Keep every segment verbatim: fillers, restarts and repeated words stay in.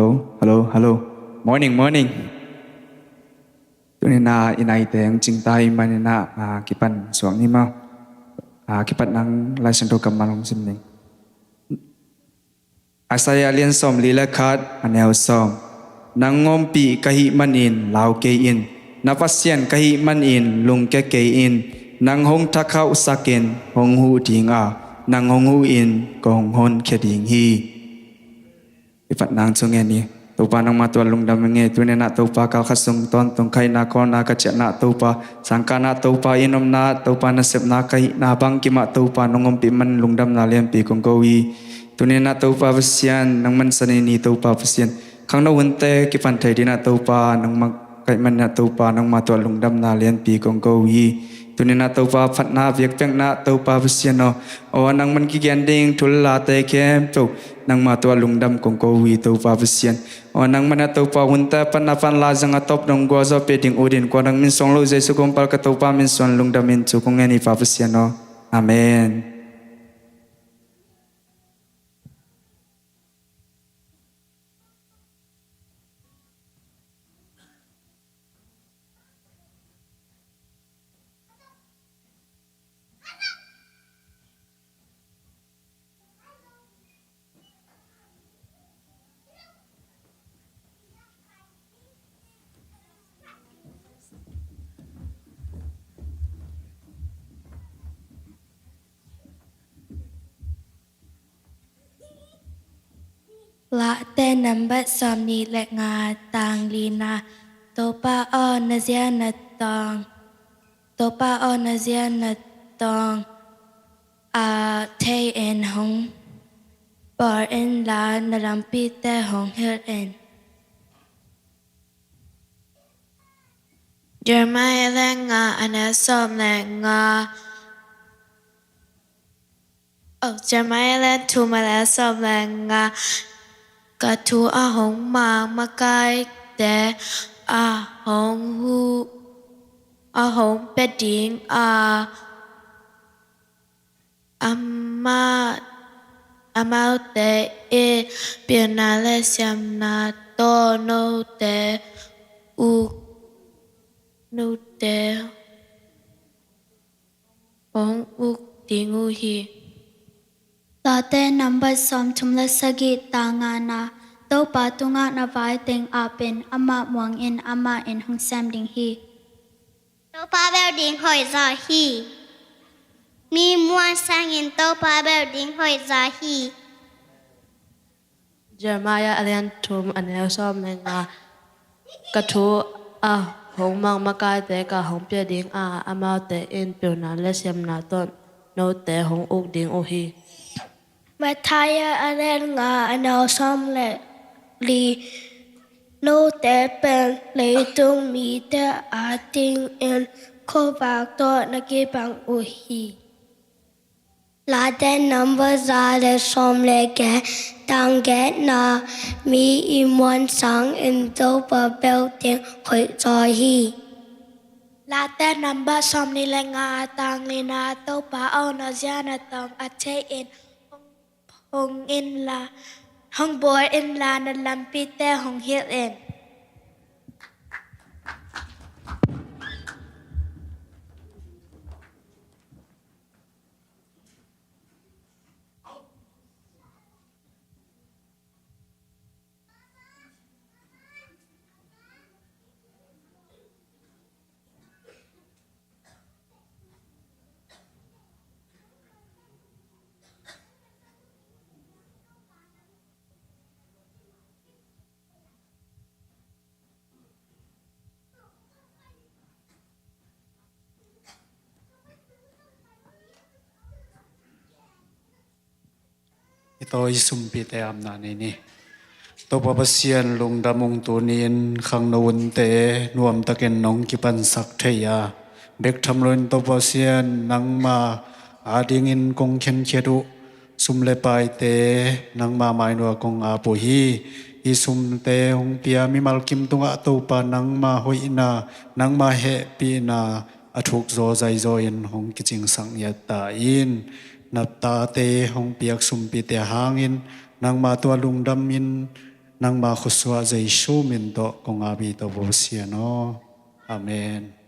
Hello, hello, hello. Morning, morning. Tuni-in ah i naite hong cingta ahih manin ah, ah, kipan suak ni maw. Ah, kipat nang Lai Siangtho kammal hong sim ning. Isaiah lian sawmli le khat, a neu sawm. Nang ompih ka hih manin lau kei in. Na Pasian ka hih manin lungkia kei in. Nang hong thakhauhsak in, hong huh ding a, nang hong huh in, kong honkhia ding hi. I patnang cu ngen hi. Topa nangmah tungah lungdam ing ei. Tuni-in ah Topa kal khat sung tawntung ka hihna, khawlna ka ciahna Topa, sangkahna Topa, inn omna Topa, nasepna ka hihna bangkim ah Topa nong ompih man lungdamna lianpi kong ko hi. Tuni-in ah Topa Pasian nangman sanini Topa Pasian, khangno hunte kipan thei dingin ah Topa nangmah ka hih manin ah Topa nangmah tungah lungdamna lianpi kong ko hi. Tuni-in ah Topa phatna biakpiakna Topa Pasian aw, aw nangman kigen ding thul late khempeuh nangmah tungah lungdam kong ko hi Topa Pasian. Aw nangman ah Topa hunte pan a pan la zang a tawp dong gualzawhpih ding ut in, kua nang min suang lo Jesu kong pal ka Topa min suang lungdam in thu kong ngen hi Pa Pasian aw. Amen. Late nambat sawmnih le nga, tang lina. Topa aw, na zia na tawng. Topa aw, na zia na tawng a thei in hong bawl inla, na lampite hong hilh in. Jeremiah le nga, a neu sawm le nga. Oh, Jeremiah le thum, a neu sawm le nga. Ka thu a hong mang makaite a hong huh, a hong pia ding a, amah, amaute in pilna le siamna tawh note uk, note hong uk ding uh hi. Late nambat sawmthum le sagih, tang ngana. Topa tungah na vai teng ap in, amah muang in, amah in hong sem ding hi. Topa bel ding hoih zaw hi. Mi muang sangin Topa bel ding hoih zaw hi. Jeremiah a lian thum, a neu sawm le nga. Ka thu a hong mang makaite ka hong pia ding a, amaute in pilna le siamna tawh note hong uk ding uh hi. Matthai a lian nga, a neu sawm le li. Note pen leitung mite adingin khuavak tawh na kibang uh hi. Late nambat za le sawm le giat, tang giatna. Mi i muang sangin Topa bel ding hoih zaw hi. Late nambat sawmnih le nga, tang lina. Topa aw, na zia na tawng a thei in hong inla, hong bawl inla, na lampite hong hilh in. I tawi sumpite apna nei ni. Topa Pasian, lungdam ung, tuni-in khangno hunte nuamtakin nong kipansak thei a, bek tham loin Topa Pasian, nangma adingin kong khenkhiat uh sum le paite nangma mainua kong ap uh hi. Hih sumte hong pia mimal kim tungah Topa nangma hoihna, nangma hehpihna a thuk zaw zaizaw in hong kicingsak ngiat ta in. Na tate hong piak sumpite hangin nangma tungah lungdam in, Nangma khusuah Jesu min tawh kong ap hi, Topa Pasian aw. Amen.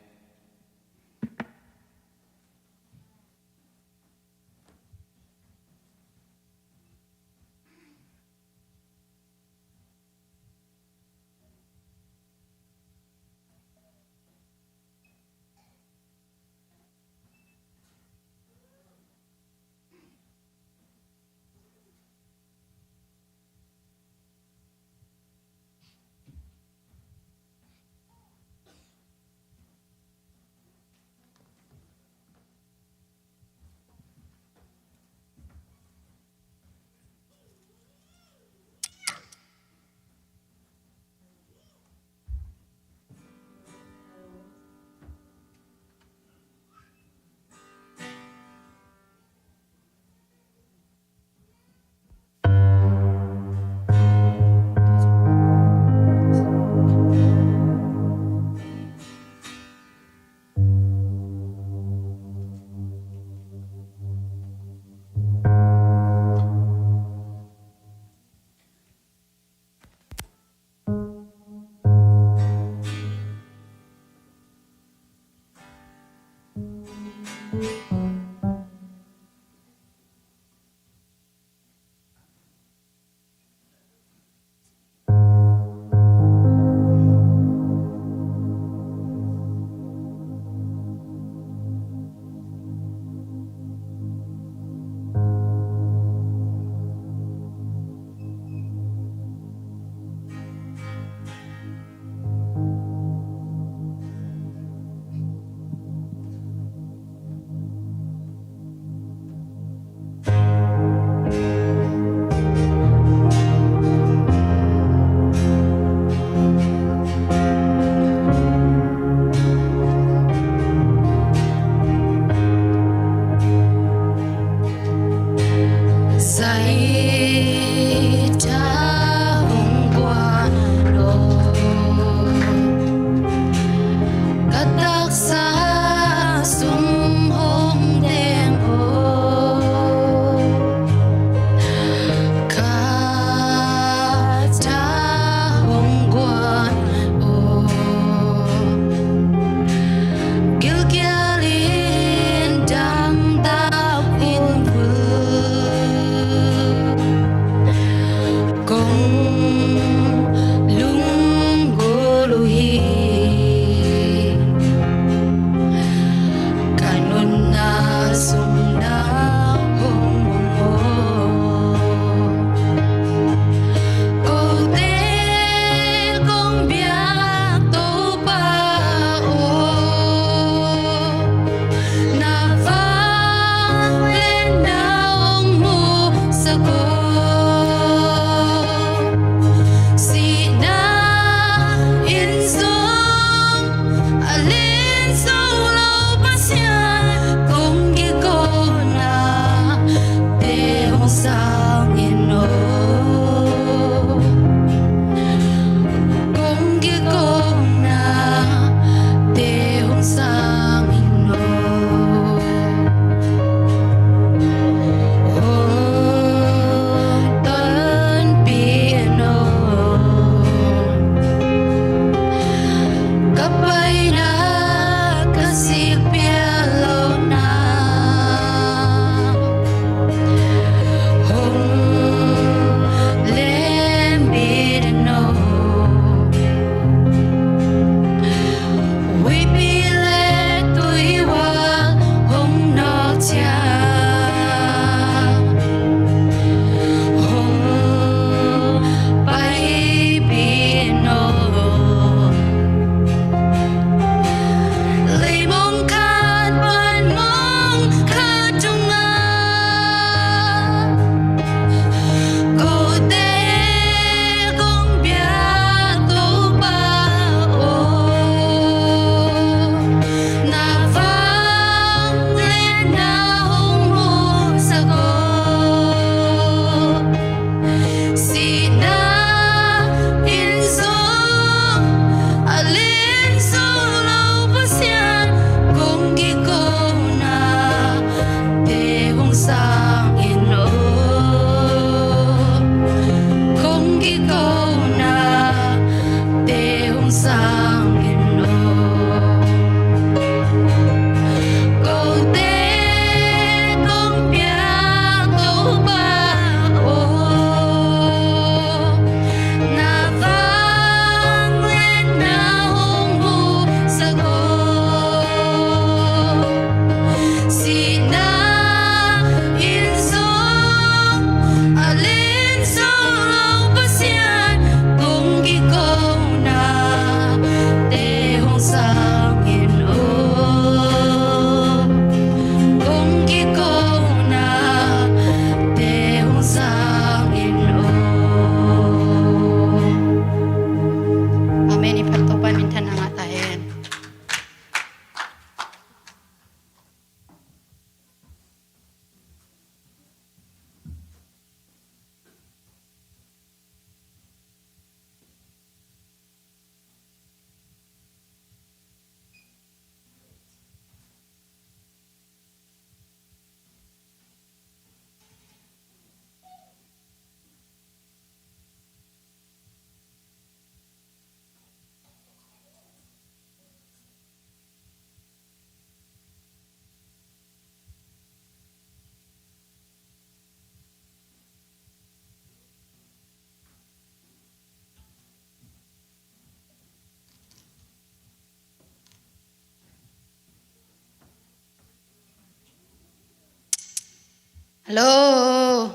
Hello.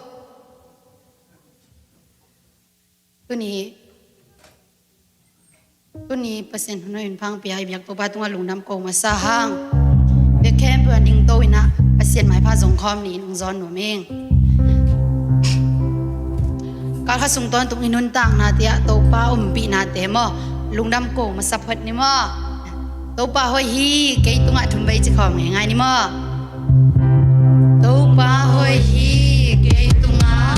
Tuni, tuni Pasian hun hoih hun pha hong pia i biak Topa tungah lungdam ko masa hang. Biak khempeuh a dingto in ah Pasian maipha zong khawm ni in hong zawn nuam ing. Kal khat sung tawntung i nuntaknate ah Topa ompihnate maw, lungdam ko masa phot ni maw. Topa hoih hi, kei tungah thum vei ci khawm ngeingai ni maw. Topa hoih hi, kei tungah.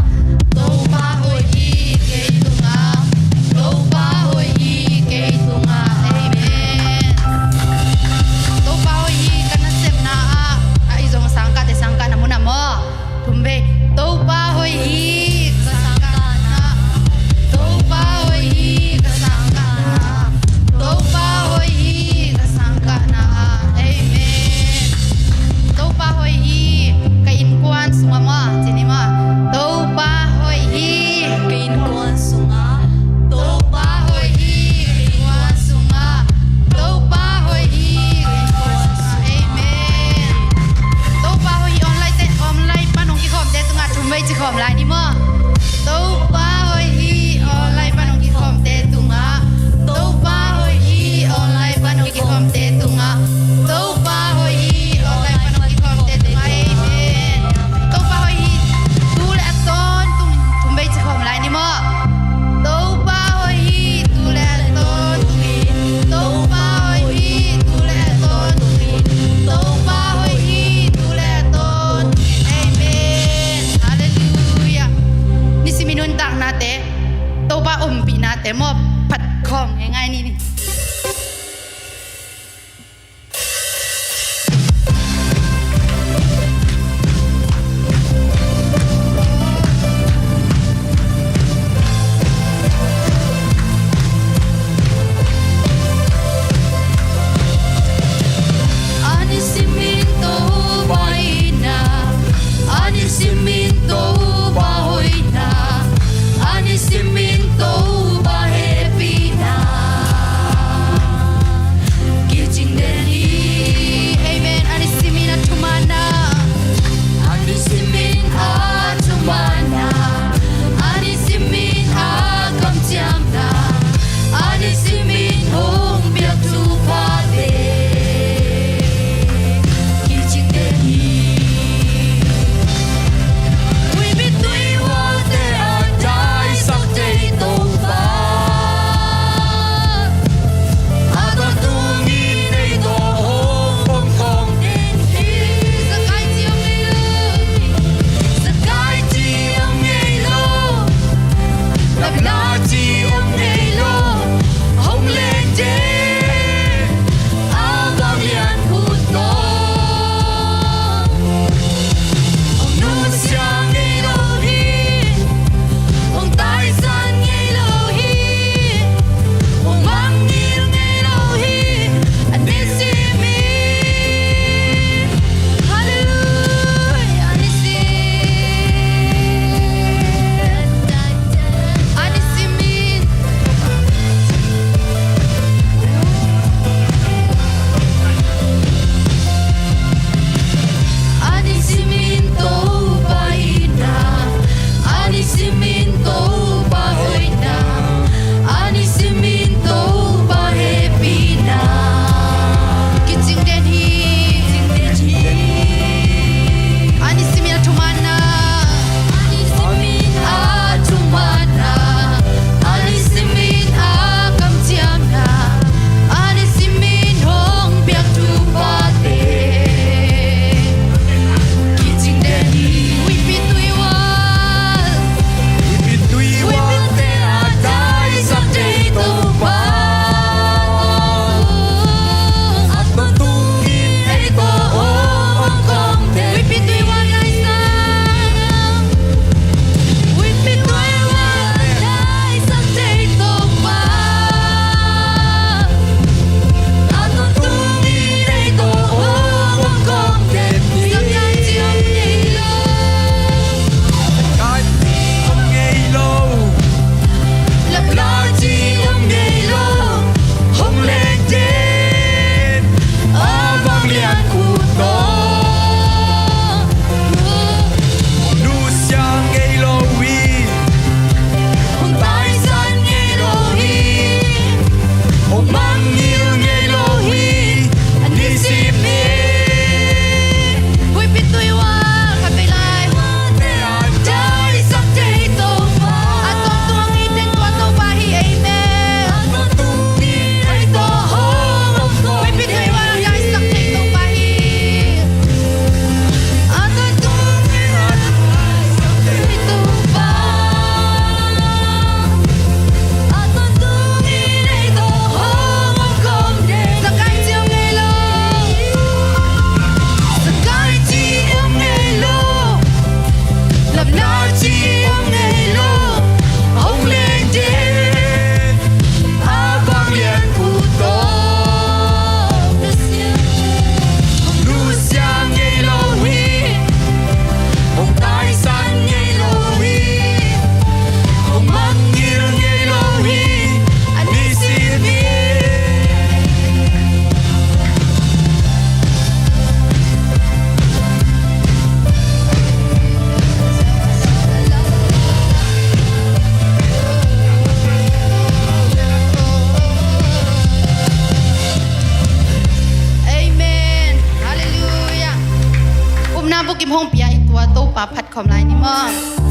Topa hoih hi, kei tungah. Topa hoih hi, kei tungah. Amen. Topa hoih hi, ka nasepna ah, a i zong sangkahte sangkahna munah maw. Thum vei. Topa hoih hi, ka sangkahna. Topa hoih hi, ka sangkahna. Topa hoih hi, ka sangkahna. Amen. Topa hoih hi, ka innkuan sungah maw, ci ni maw. Topa hoih hi, ka innkuan sungah. Topa hoih hi, ka innkuan sungah. Topa hoih hi, ka innkuan sungah. Amen. Topa hoih hi, online te, online pan hong kikhawmte tungah thum vei ci khawm lai ni maw. Topa hoih hi, online pan hong kikhawmte tungah. Topa hoih hi, online pan hong kikhawmte tungah. Topa hoih hi, online pan hong kikhawmte tungah. Amen. Topa hoih hi, tu le a tawntung thum vei ci khawm lai ni maw. Topa hoih hi, tu le a tawntung hi. Topa hoih hi, tu le a tawntung hi. Topa hoih hi, tu le a tawntung hi. Amen. Halleluiah. Nisim i nuntaknate Topa ompihnate maw, phat khawm ngeingai ni ni. A nisimin Topa itna, a nisimin Topa hoihna, a nisimin Topa hehpihna. kim hong pia i tua Topa phat khawm lai ni maw.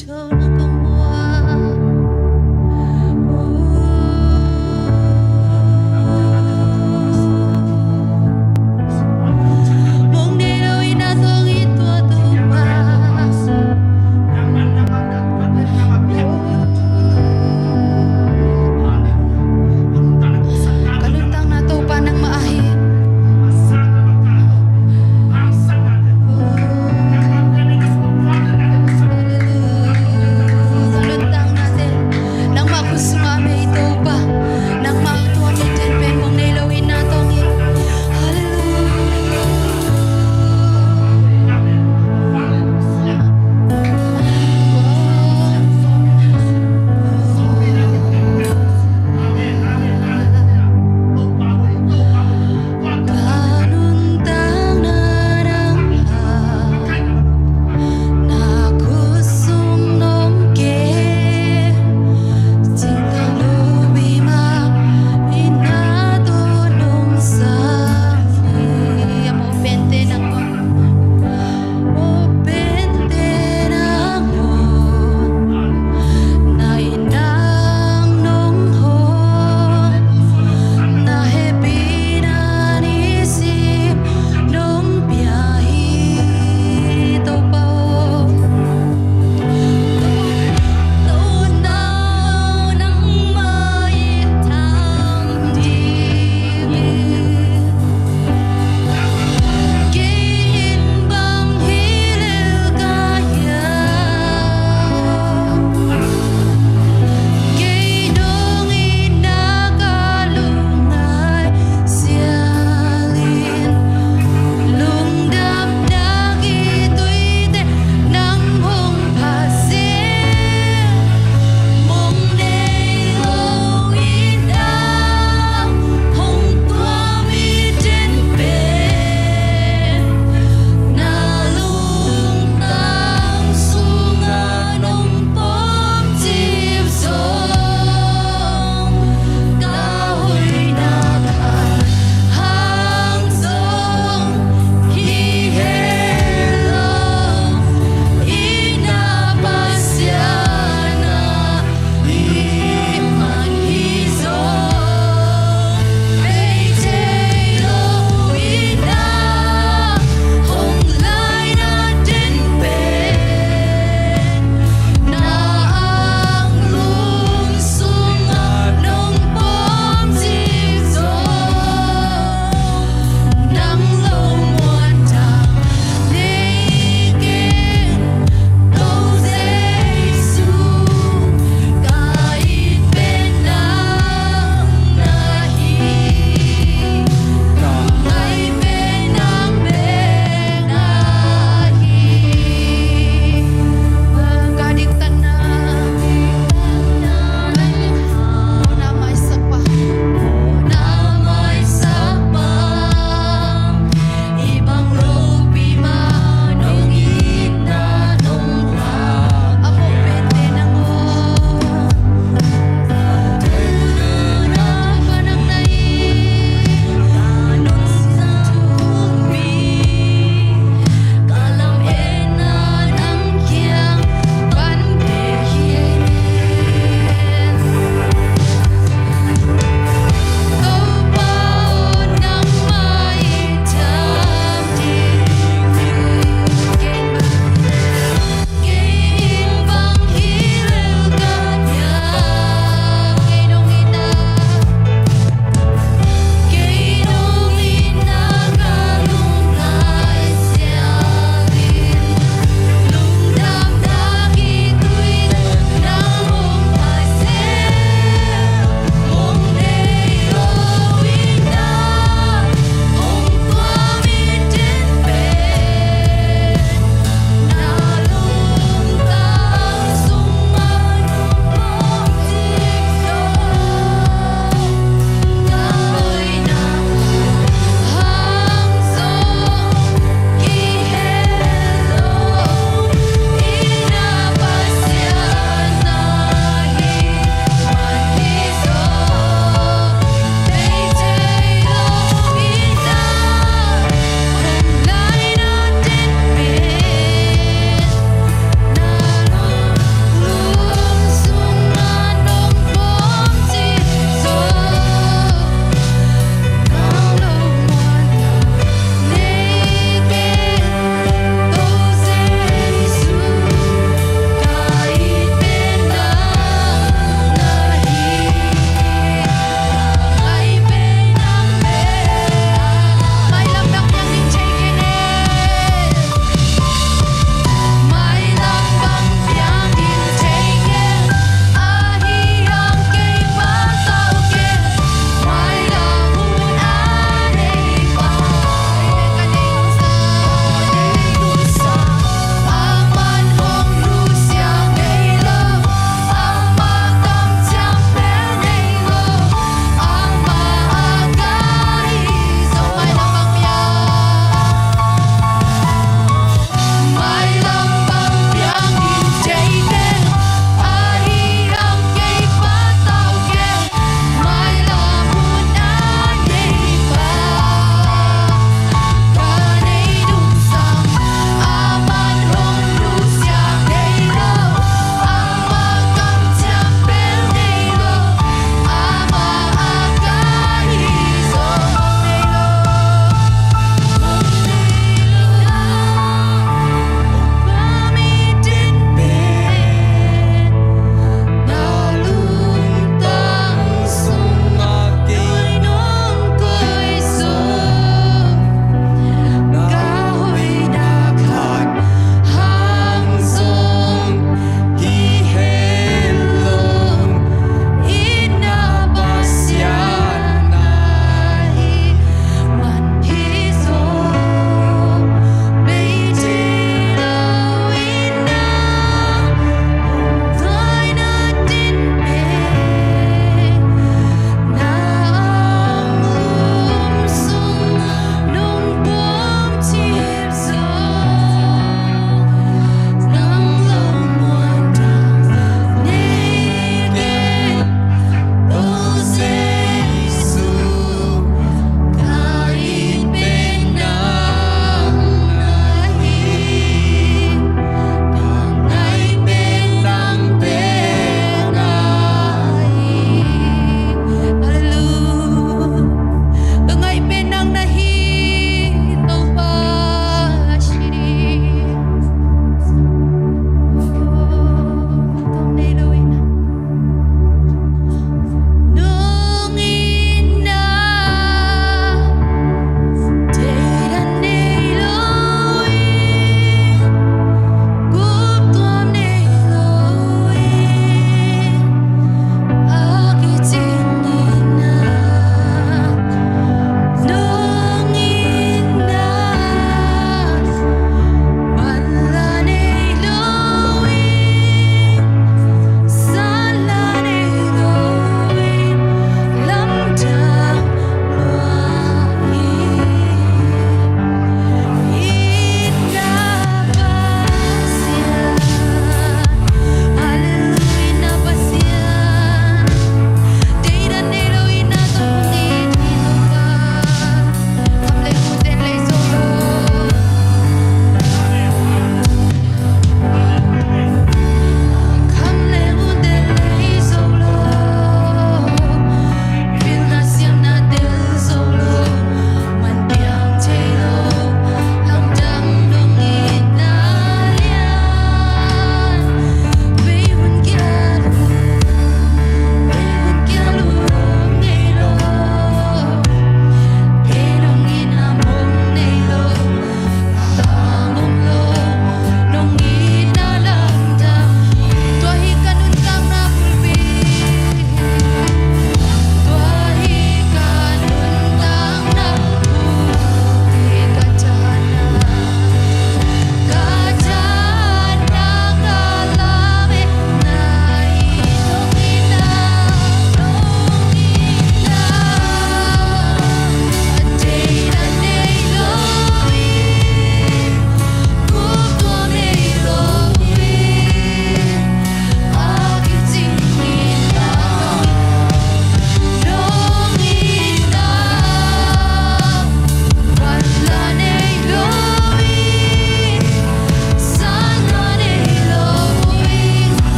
Ka lungtang na Topa nangmah ah hi.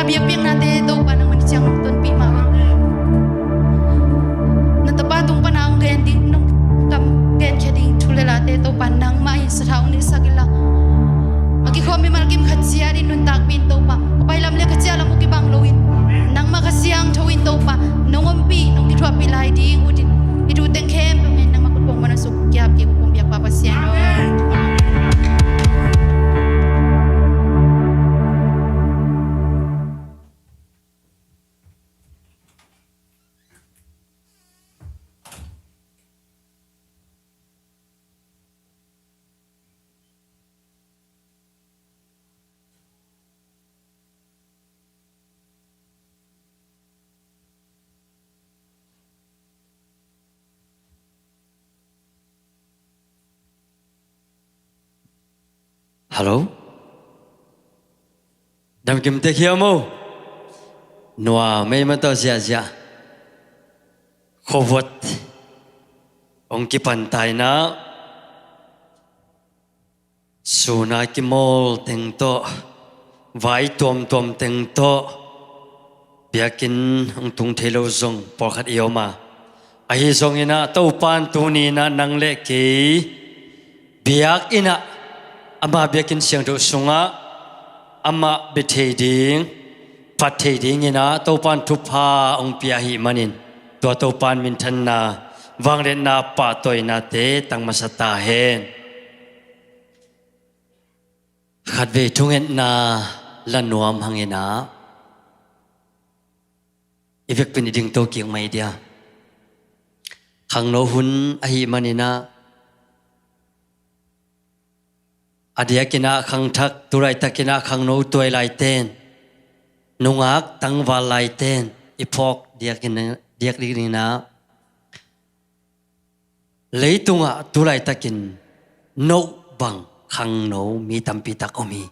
Biakpiaknate Topa nangmah nih ciang tonpih mah bang. Na tapa tung pana hong gen ding, nong kam genkhia ding thu le late Topa nangmah in sathau nilhsak inla, a kikhawm mimal kim khat ciat in nuntakpih in Topa. Ka pai lam le ka ciah lam uh kibang loin nangmah Kha Siangtho in Topa nong ompih, nong kithuahpih lai ding uh in, i thu teng khempeuh ngen nangmah khut pong mana suk kiap kik uh kong biak pa Pasian aw. Hello? Damkim tek hiam o? Nuam ei mah tawh ziahziah. Khuavuat hong kipan ta inah, sun a kimawl teng tawh, vai tuamtuam teng tawh, biakinn hong tung thei lo zong pawlkhat i om a. Ahi zongin ah Topa in tuni inah nang le kei biakinn ah, ama biakinn siangtho sungah amah bia thei ding, phat thei dingin ah Topa in thupha hong pia ahih manin, tua Topa in minthanna, vangliatna, pahtawinate tang masa ta hen. Khatvei thungetna la nuam hangin ah i vekpi in i dingto kik mai dia. Khangno hun ahih manin ah, a diakin ah khangthak, tu laitakin ah khangno tuai laite in, nungak tangval laite in i phawk diakin, diak dingin ah, leitungah tu laitakin no bang khangno mi tampi tak om hi.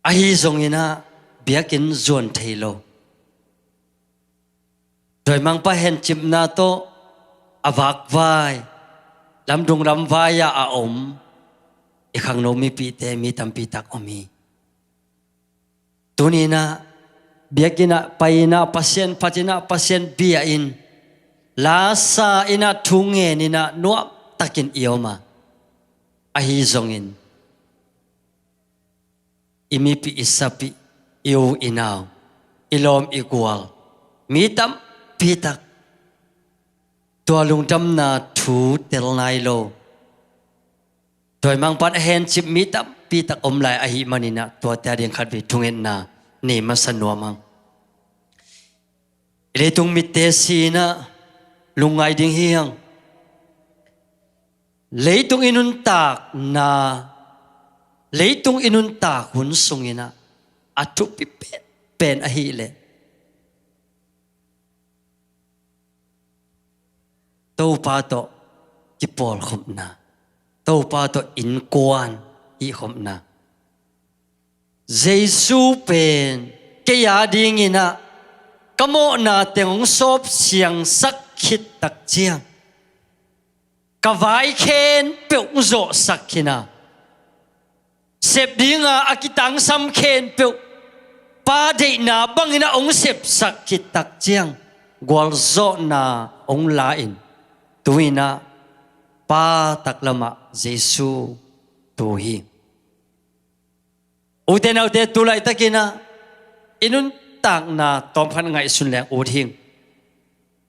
Ahi zongin ah biakinn zuan thei lo. Dawimangpa hencipna tawh a vakvai, lamdung lamvai ah a om i khangno mipihte mi tampi tak om hi. Tuni inah biakinn ah pai inah Pasian phat inah Pasian bia in, lasa inah thu ngen inah nuamtakin i om a. Ahi zongin i mipih i sapih, i u i nau, i lawm i gual, mi tampi tak tua lungdamna thu tel nai lo. Dawimangpa in a hencip mi tampi tak om lai ahih manin ah tuate a ding khatvei thungetna nei masa nuam hang. I leitung mitte si inah lungngai ding hi hang. Leitung i nuntakna, leitung i nuntak hun sungin ah a thupi penpen ahih leh Topa tawh kipawlkhopna, Topa tawh innkuan hihkhopna. Jesu pen kei a dingin ah ka mawhna teng hong sawp siangsak khit tak ciang, ka vai khempeuh hong zawhsak khin a, sep dinga a kitangsam khempeuh Pa deihna bangin ah hong sepsak khit tak ciang, gualzawhna hong la in, tu inah Pa taklamah Jesu tu hi. Ute naute, tu laitakin ah i nuntakna tawmkhat ngaihsun leng ut hing.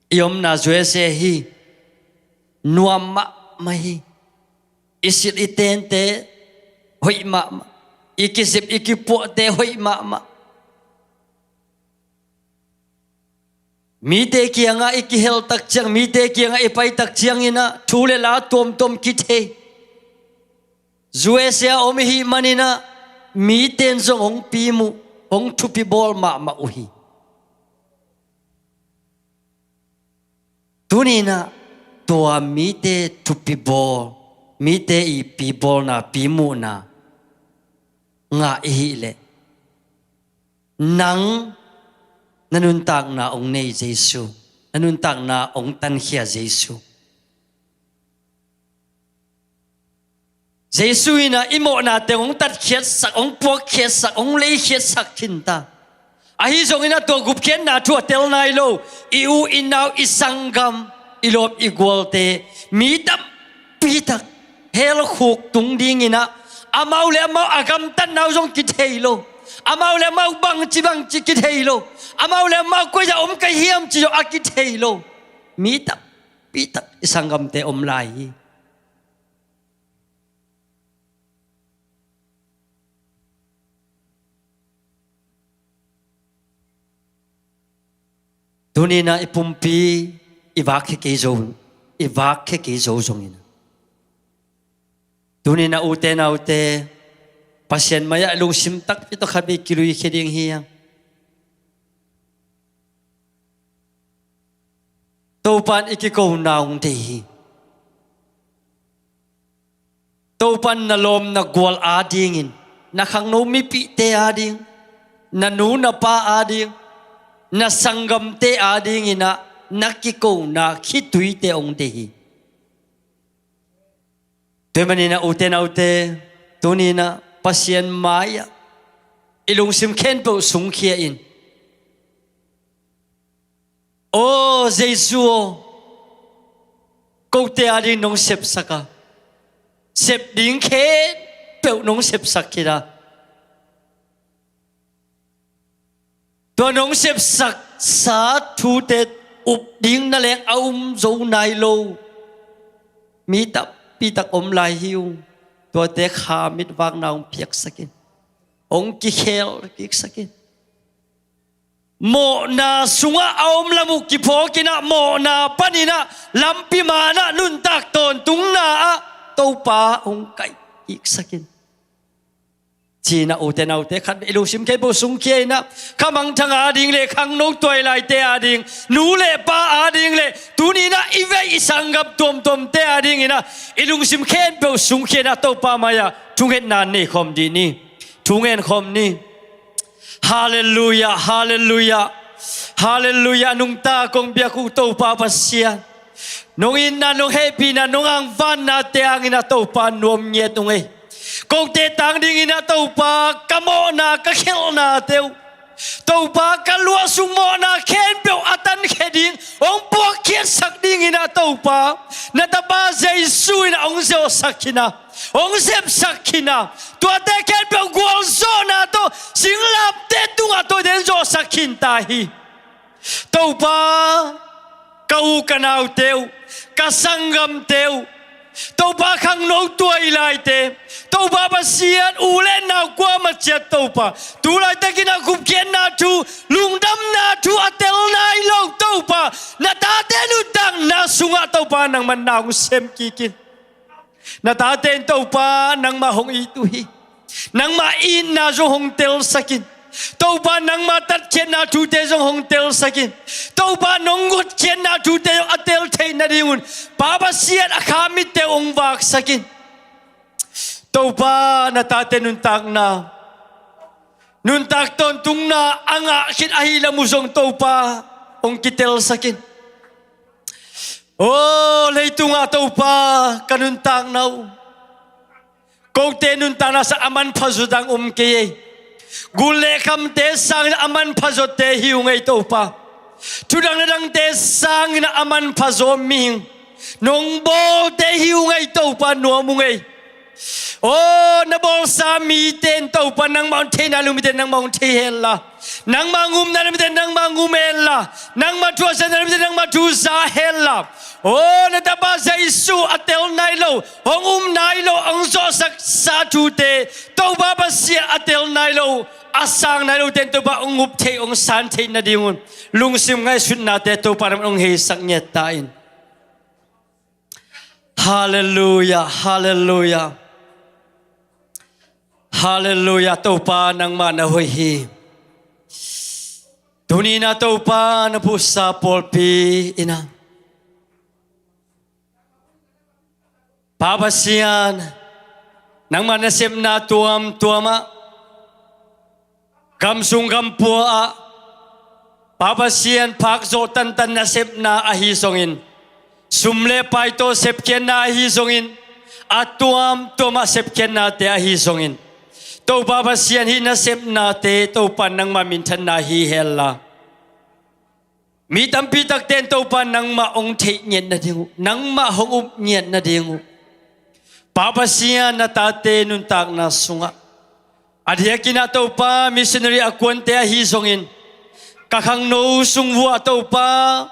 I omna U S A hi. Nuam mahmah hi. I silh i tente hoih mahmah. I kizip i kipuahte hoih mahmah. Mite kiangah i kihel tak ciang, mite kiangah i pai tak ciangin ah thu le la tuamtuam kithei. U S A a om i hih manin ah mite in zong hong pimuh, hong thupi bawl mahmah uh hi. Tuni inah tua mite thupi bawl, mite i pibawlna, pimuhna ngah i hih leh, nang na nuntakna hong nei Jesu, na nuntakna hong tankhia Jesu. Jesu in ah i mawhnate hong tatkhiatsak, hong puakkhiatsak, hong leikhiatsak khinta. Ahi zongin ah tua gupkhiatna thu a tel nai lo, i u i nau i sanggam, i lawm i gualte, mi tampi tak hell khuk tung dingin ah, amau le amau a gamtatna uh zong kithei lo, amau le amau bangci bangci kithei lo, amau le amau koi-ah om ka hiam cih zong a kithei lo, mi tampi tak i sanggamte om lai hi. Tuni-in ah i pumpi i vak khia kei zo, i vak khia kei zo zongin, tuni-in ah ute naute, Pasian mai-ah lungsim takpi tawh khat vei kilui khia ding hi hang. Topa in i kikona hong deih hi. Topa in na lawm na gual adingin, na khangno mipihte ading, na nu na pa ading, na sanggamte adingin ah na kikona khituite hong deih hi. Tua ahih manin ah ute naute, tuni-in ah Pasian mai-ah i lungsim khempeuh sungkhia in. Aw Jesu aw, kote ading nong sepsak a, sep ding khempeuh nong sepsak khit a, tua nong sepsaksa thute up ding na leng a um zo nai lo mi tampi tak om lai hi ung. Tuate kha mitvakna hong piaksak in, hong kikhel kiksak in. Mawhna sungah a om lam uh kiphawkin ah, mawhna panin ah, lampi man ah, nuntak tawntungna ah Topa hong kaih kiksak in. Ci-in ah ute naute, khat i lungsim khempeuh sungkhia in ah, kha mangthang ading le khangno tuailaite ading, nu le pa ading le tuni-in ah i vei i sanggam tuamtuamte adingin ah i lungsim khempeuh sungkhia in ah Topa mai-ah thungetna nei khawm dih ni. Thungen khawm ni. Halleluiah, halleluiah, halleluiah. Nungta kong biak uh Topa Pasian, nong itna, nong hehpihna, nong angvannate hangin ah Topa nuam ngiat ung ei. Kote tang dingin ah Topa ka mawhna, ka khelhnate uh, Topa ka luah sung mawhna khempeuh a tankhia ding hong puakkhiatsak dingin ah Topa na tapa Jesu in ah hong zawhsak khin a, hong sepsak khin a, tuate khempeuh gualzawhna tawh singlamteh tungah tawh den zawhsak khinta hi. Topa, ka u ka naute uh, ka sanggamte uh, Topa khangno tuailaite, Topa Pasian u le nau kuamah ciat Topa, tu laitakin ah gupkhiatna thu, lungdamna thu a tel nai lo Topa, na tate nuntakna sungah Topa nangman na hong sem kik in. Na tate in Topa nangmah hong it uh hi. Nangmah itna zong hong telsak in. Topa nangmah tatkhiatna thute zong hong telsak in. Topa nong gotkhiatna thute zong a tel theih nadingun Pa Pasian a kha mitte uh hong vaksak in. Topa na tate nuntakna, nuntak tawntungna a ngah khit ahih lam uh zong Topa hong kitelsak in. Aw leitungah Topa ka nuntakna uh, kote nuntakna sang a manpha zaw dang om kei ei. Gul le khamte sangin a manpha zawte hi ung ei Topa. Thudang nadangte sangin a manpha zaw mihing nong bawlte hi ung ei Topa, nuam ung ei. Aw na bawlsa mite in Topa nangmah hong theihna lungmite nangmah hong thei hen la, nangmah hong upna lungmite nangmah hong up hen la, nangmah thu a zahna lungmite nangmah thu zah hen la. Aw na tapa Jesu a tel nai lo, hong um nai lo, hong zawhsaksa thute Topa Pasian a tel nai lo, a sang nai lote in Topa hong up thei, hong san theih nadingun lungsim ngaihsutnate Topa nangmah hong heisak ngiat ta in. Halleluiah, halleluiah, halleluiah. Topa nangmah na hoih hi. Tuni-in ah Topa na phuhsa pawlpi in ah Pa Pasian, nangmah nasepna tuamtuam ah, gam sung gam pua ah, Pa Pasian phak zawh tantan nasepna ahi zongin, sum le pai tawh sepkhiatna ahi zongin, a tuamtuamah sepkhiatnate ahi zongin, Topa Pasian, hih nasepnate Topa nangmah minthanna hi henla, mi tampi takte in Topa nangmah hong theih ngiat nading uh, nangmah hong up ngiat nading uh, Pa Pasian, na tate nuntakna sungah a diakin ah Topa, missionary a kuante ahi zongin, ka khangno sung vuah Topa,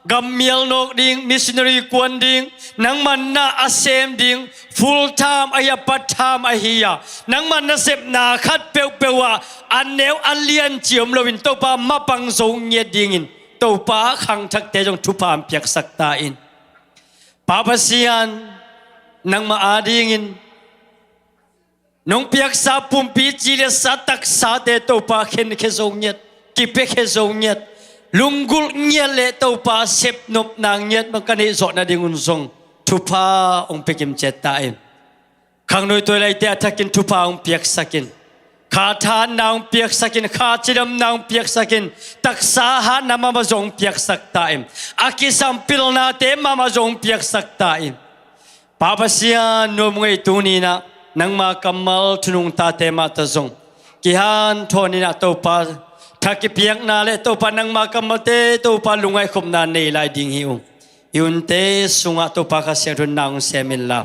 gammial nawk ding, missionary kuan ding, nangmah na a sem ding, full time ahi a, part time ahi a, nangmah nasepna khat peuhpeuh ah a neu a lian ci om loin Topa mapang zo ngiat dingin Topa, khangthakte zong thupha hong piaksak ta in. Pa Pasian, nangmah adingin nong piaksa pumpi cilesa taksate Topa khenkhia zo ngiat, kipiakhia zo ngiat, lunggulh ngiat le Topa sepnopna ngiat mah ka neih zawh nadingun zong thupha hong pia kimciat ta in. Khangno i tuailaite a thakin thupha hong piaksak in. Kha thahatna hong piaksak in, kha cidamna hong piaksak in, taksa hatna mahmah zong hong piaksak ta in. A kisam pilnate mahmah zong hong piaksak ta in. Pa Pasian, nuam ngei, tuni-in ah nangma kammal thu nungtate mah tawh zong kihanthawn in ah Topa, tha kipiakna le Topa nangma kammalte Topa lungngaihkhopna nei lai ding hi ung. I hunte sungah Topa Kha Siangtho in na hong sem inla,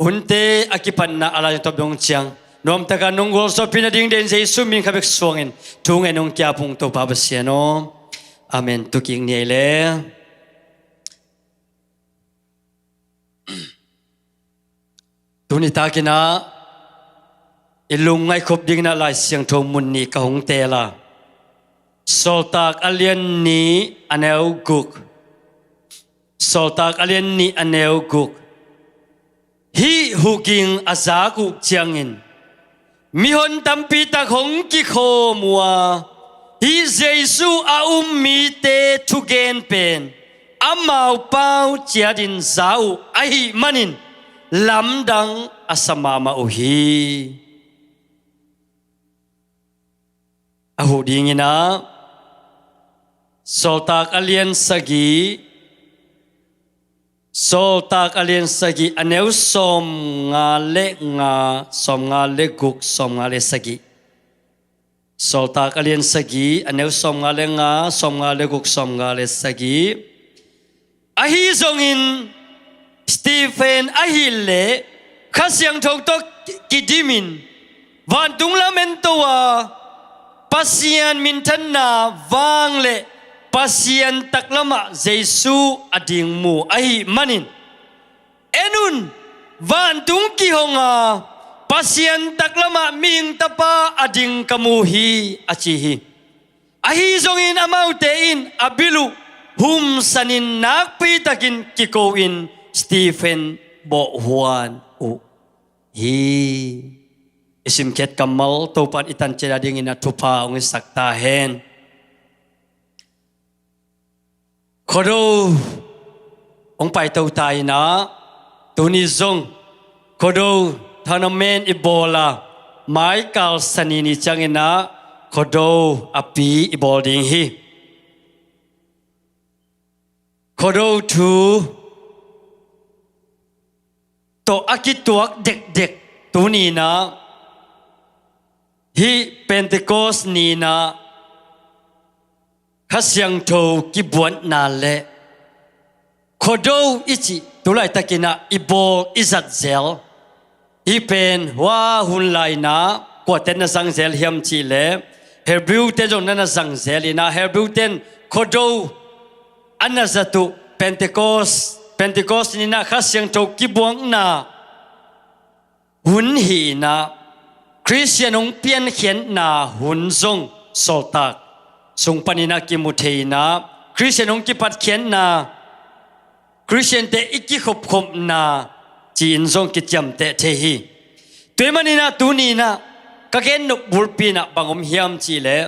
hunte a kipatna a lai tawp dong ciang nuamtaka nong gualzawhpih nading deih in Jesu min kha bek suangin thu ngen hong ki-ap ung, Topa Pasian aw. Amen. Tu kik ni ei le. Tuni takin ah i lungngaihkhop dingin ah Lai Siangtho mun nih ka hong teel a, Sawltak a lian nih a neu guk. Sawltak a lian nih a neu guk. Hih huking a zak uh ciangin mihon tampi tak hong kikhawm uh a, hih Jesu a um mite thugen pen amau pau ciatin za uh ahih manin lamdang a sa mahmah uh hi. A huh dingin ah Sawltak a lian sagih, Sawltak a lian sagih a neu sawmnga le nga, sawmnga le guk, sawmnga le sagih. Sawltak a lian sagih a neu sawmnga le nga, sawmnga le guk, sawmnga le sagih. Ahi zongin Stephen ahih leh Kha Siangtho tawh kidimin vantung lam ento a, Pasian minthanna vang le Pasian taklamah Jesu a ding mu ahih manin, en un, vantung kihong a, Pasian taklamah mihing tapa a ding ka mu hi, a ci hi. Ahi zongin amaute in a bil uh humsanin nakpitakin kiko-in Stephen bawhhuan uh hi. I simkhiat kammal Topa in i tanciat a dingin a thupha hong hisak ta hen. Khuado hong paito ta in ah, tuni zong Khuado tournament i bawl a, maikal Sani ni ciangin ah Khuado a pi i bawl ding hi. Khuado thu tawh a kituak dekdek tuni-in ah hih Pentecost ni-in ah Kha Siangtho kibuatna le Khuado i cih tu laitakin ah i bawl i zat zel. Hih pen hua hun lai-in ah kuate na zang zel hiam cih leh Hebrew-te zong na na zang zel in ah, Hebrew-te in Khuado a na zat uh Pentecost, Pentecost ni-in ah Kha Siangtho kibuakna hun hi-in ah, Khristian hong piankhiatna hun zong Sawltak sung panin ah kimu thei in ah, Khristian hong kipatkhiatna, Khristiante i kikhopkhopna ci-in zong kiciamteh thei hi. Tua ahih manin ah tuni-in ah ka gennop bulpi-in ah bang om hiam cih leh,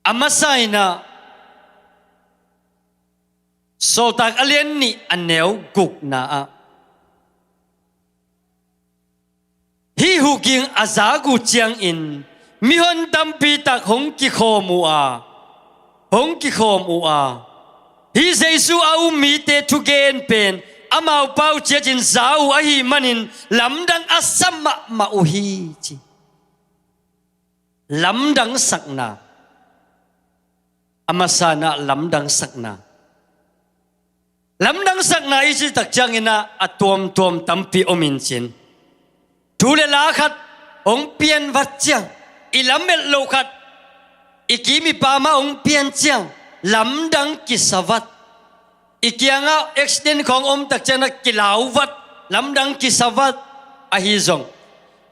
a masa-in ah Sawltak a lian nih a neu gukna ah, hih huking a zak uh ciangin mihon tampi tak hong kikhawm uh a, hong kikhawm uh a, Hih Jesu a um mite thugen pen amau pau ciatin za uh ahih manin lamdang a sa mahmah uh hi ci. Lamdang sakna. A masa in ah lamdang sakna. Lamdang sakna i cih tak ciangin ah a tuamtuam tampi om in cin. Thu le la khat hong pian vat ciang, i lamet loh khat i kim i pam ah hong pian ciang, lamdang kisa vat. I kiangah accident khawng om tak ciangin ah kilau vat, lamdang kisa vat. Ahi zong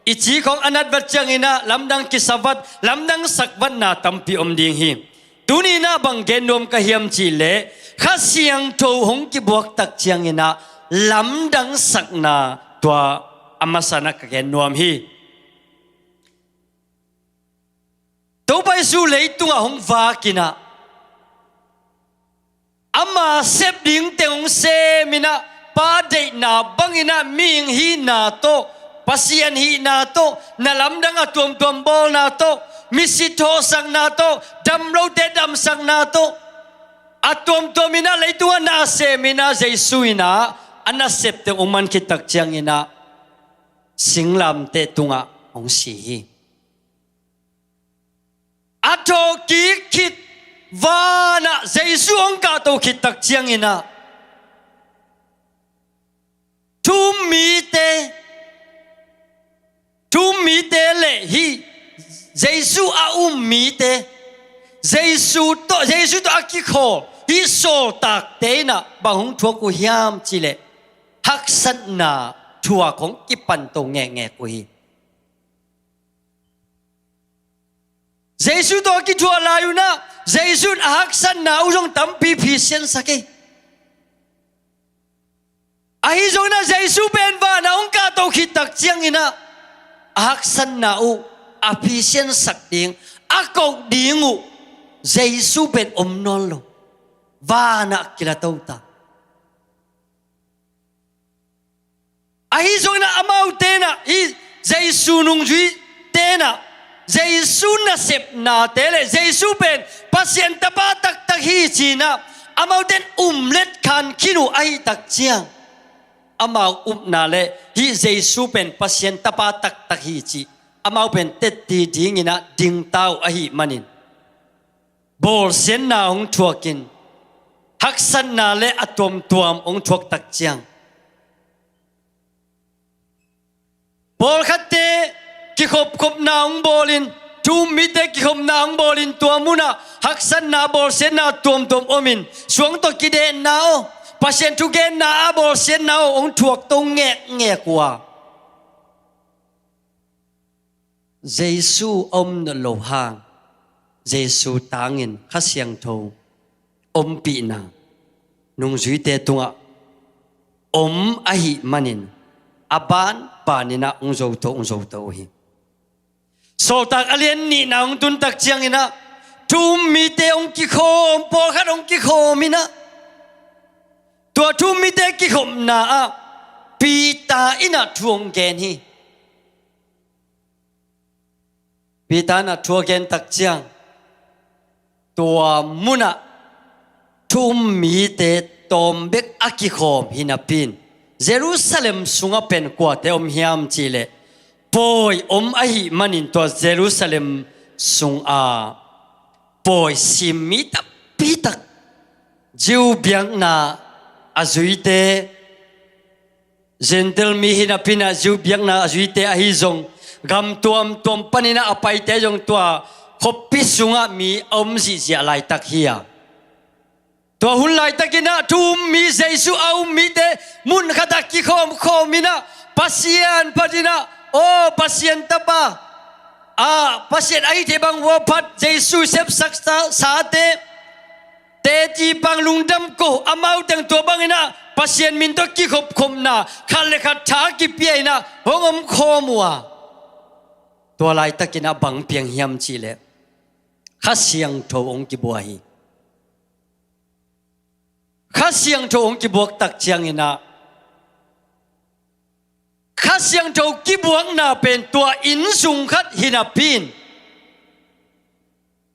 i ci khawng a nat vat ciangin ah lamdang kisa vat, lamdang sak vatna tampi om ding hi. Tuni in ah bang gen nuam ka hiam cih leh, Kha Siangtho hong kibuak tak ciangin ah lamdang sakna tua a masa in ah ka gen nuam hi. Topa Jesu leitungah hong vak in ah ama sep ding teng hong sem in ah, Pa deihna bangin ah mihing hihna tawh, Pasian hihna tawh, na lamdang a tuamtuam bawlna tawh, misit thawhsakna tawh, damlote damsakna tawh, a tuamtuam in ah leitungah na sem in ah, Jesu in ah a nasep teng hong man khit tak ciangin ah singlamteh tungah hong si hi. A thawhkik khit, van ah Jesu hong kahto khit tak ciangin ah thu um mite, thu um mite le hih Jesu a um mite, Jesu tawh, Jesu tawh a kikhawl hih sawltakte in ah bang hong thuak uh hiam cih leh, haksatna thuak hong kipanto ngekngek uh hi. Jesu tawh a kithuah lai un ah Jesu in a haksatna uh zong tampi phisiansak hi. Ahi zongin ah Jesu pen van ah hong kahto khit tak ciangin ah a haksatna uh a phisiansak ding, a koh ding uh Jesu pen om nawn lo. Van ah kila to ta. Ahi zongin ah amaute in ah hih Jesu nungzuite in ah Jesu nasepnate le Jesu pen Pasian Tapa taktak hi ci-in ah amaute in um let khan khin uh ahih tak ciang, amau upna le hih Jesu pen Pasian Tapa taktak hi cih amau pen tetti dingin ah dingta uh ahih manin, bawlsiatna hong thuakin, haksatna le a tuamtuam hong thuak tak ciang, pawlkhatte kikhopkhopna hong bawlin, thu um mite kikhopna hong bawlin, tua munah haksatna, bawlsiatna tuamtuam omin, suang tawh kidehna aw, Pasian thugenna ah bawlsiatna aw hong thuak to ngekngek uh a, Jesu a om nawn lo hang, Jesu tangin Kha Siangtho ompihna nungzuite tungah om ahih manin, a banbanin ah hong zoto, hong zoto uh hi. Sawltak a lian nihna hong tun tak ciangin ah thu um mite hong kikhawm, pawlkhat hong kikhawm in ah, tua thu um mite kikhopna ah Peter in ah thu hong gen hi. Peter in ah thu a gen tak ciang, tua munah thu um mite tawm bek a kikhawm hi napi-in, Jerusalem sungah pen kuate om hiam cih leh, pawi om ahih manin tua Jerusalem sungah pawi sim mi tampi tak, Jew biakna a zuite, Gentile mi hi napi-in ah Jew biakna a zuite ahi zong, gam tuamtuam panin ah a paite zong tua khuapi sungah mi a om zihziah laitak hi a, tua hun laitakin ah thu um mi, Jesu a um mite mun khatah kikhawmkhawm in ah Pasian phat in ah, aw Pasian Tapa, a Pasian a hih theih bang uh a phat Jesu sepsak sa, sate, teci pang lungdam ko, amau teng tua bangin ah Pasian min tawh kikhopkhopna, khat le khat tha kipia in ah hong omkhawm uh a, tua laitakin ah bang piang hiam cih leh, Kha Siangtho hong kibua hi. Kha Siangtho hong kibuak tak ciangin ah, Kha Siangtho kibuakna pen tua inn sung khat hi napi-in,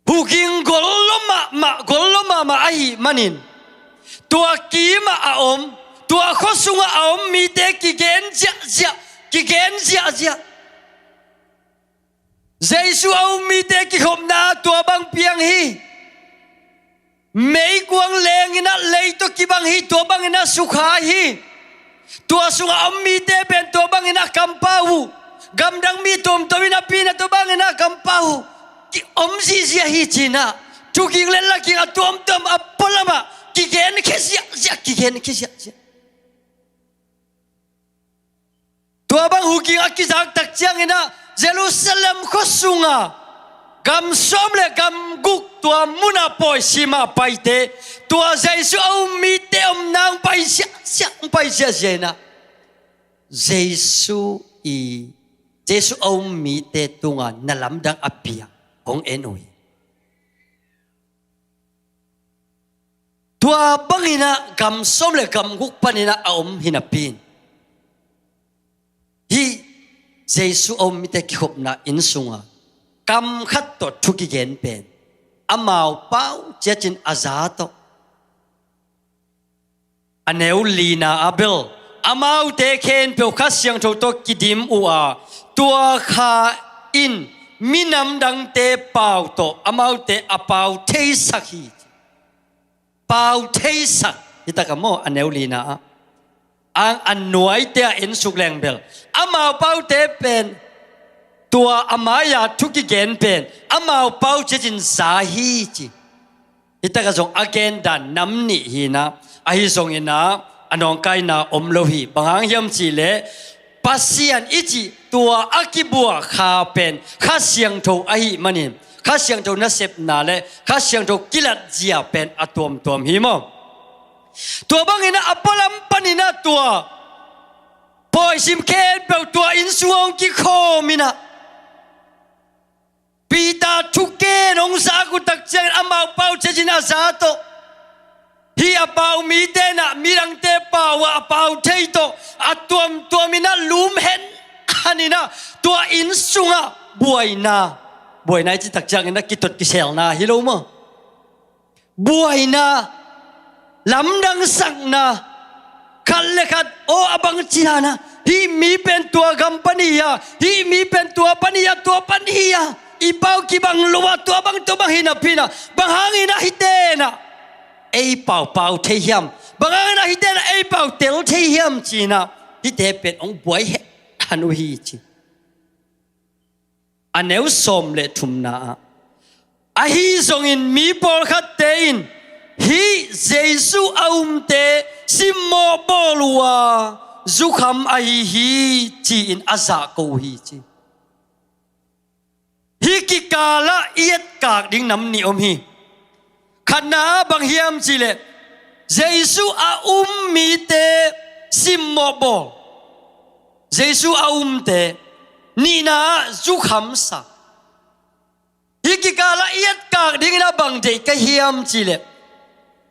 hu ging gol lua mahmah, gol lua mahmah ahih manin, Tua kimah a om, tua khua sungah a om mite kigen ziahziah, kigen ziahziah. Jesu a um mite kikhopna tua bang piang hi. Meikuang lenginah lei tawh kibang hi, tua banginah sukha hi. Tua sungah a om mite pen tua banginah kampau uh. Gamdang mi tuamtuam in a pi-in ah tua banginah kampau uh. Ki om zihziah hi cinah. Thukik le lakik a tuamtuam a pualamah kigen khia ziahziah, kigen khia ziahziah. Tua bang huking a kizaktak cianginah Jerusalem khua sunga gam sawm le gam guk tua muna pawisima paite, tua Jesu a um mite om nang paisiahsiah, paisiahsiah inah Jesu i, Jesu a um mite tunga na lamdang a piang hong en uh hi. Tua banginah gam sawm le gam guk paninah a om hi napi-in, hih Jesu a um mite kikhopna inn sunga kam khat tawh thu kigen pen amau pau ciacin a za tawh, a neu lina ah bel, amaute khempeuh Kha Siangtho tawh kidim uh a, tua Kha in minam dangte pau tawh amaute a pau theisak hi. Pau theisak, hi taka maw, a neu lina ah. Ang a nuaite ah en suk leng bel, amau paute pen, tua a mai-a thu kigen pen amau pau ciacin za hi ci. Hi taka zong a gendan nam nih hi inah, ahi zonginah a nawngkaina om lo hi. Bang hang hiam cihleh, Pasian i cih tua a kibuah Kha pen Kha Siangtho ahih manin, Kha Siangtho nasepna le Kha Siangtho kilatzia pen a tuamtuam hi maw? Tua banginah a pualam paninah tua pawisim khempeuh tua inn sungah hong kikhawm inah, Peter thuken hong zak uh tak ciangin amau pau ciacin a za tawh, hih a pau mite inah midangte pau ah a pau thei tawh a tuamtuam inah lum hen han inah tua inn sungah buaina, buaina i cih tak ciangin a kitot kiselna hi lo maw? Buaina, lamdangsakna, khat le khat, aw, a bang cianah, hih mi pen tua gam pan hi a, hih mi pen tua pan hi a, tua pan hi a, i pau kibang lo a, tua bang, tua bang hi napi-in ah, bang hangin ah hih tenah ei pau pau thei hiam? Bang hangin ah hih tenah ei pau tel thei hiam? Ci-in ah hihte pen hong buai hen han uh hi ci. A neu sawm le thumna ah, ahi zongin mi pawlkhatte in hih Jesu a umte simmawh bawl uh a, zukham ahi hi, ci-in a zahko uh hi ci. Hih kikalah i etkak ding nam nih om hi. Khatna ah bang hiam cihleh, Jesu a um mite simmawh bawl. Jesu a umte. Nihna ah zukhamsa. Hih kikalah i etkak dingin ah bang deih ka hiam cihleh,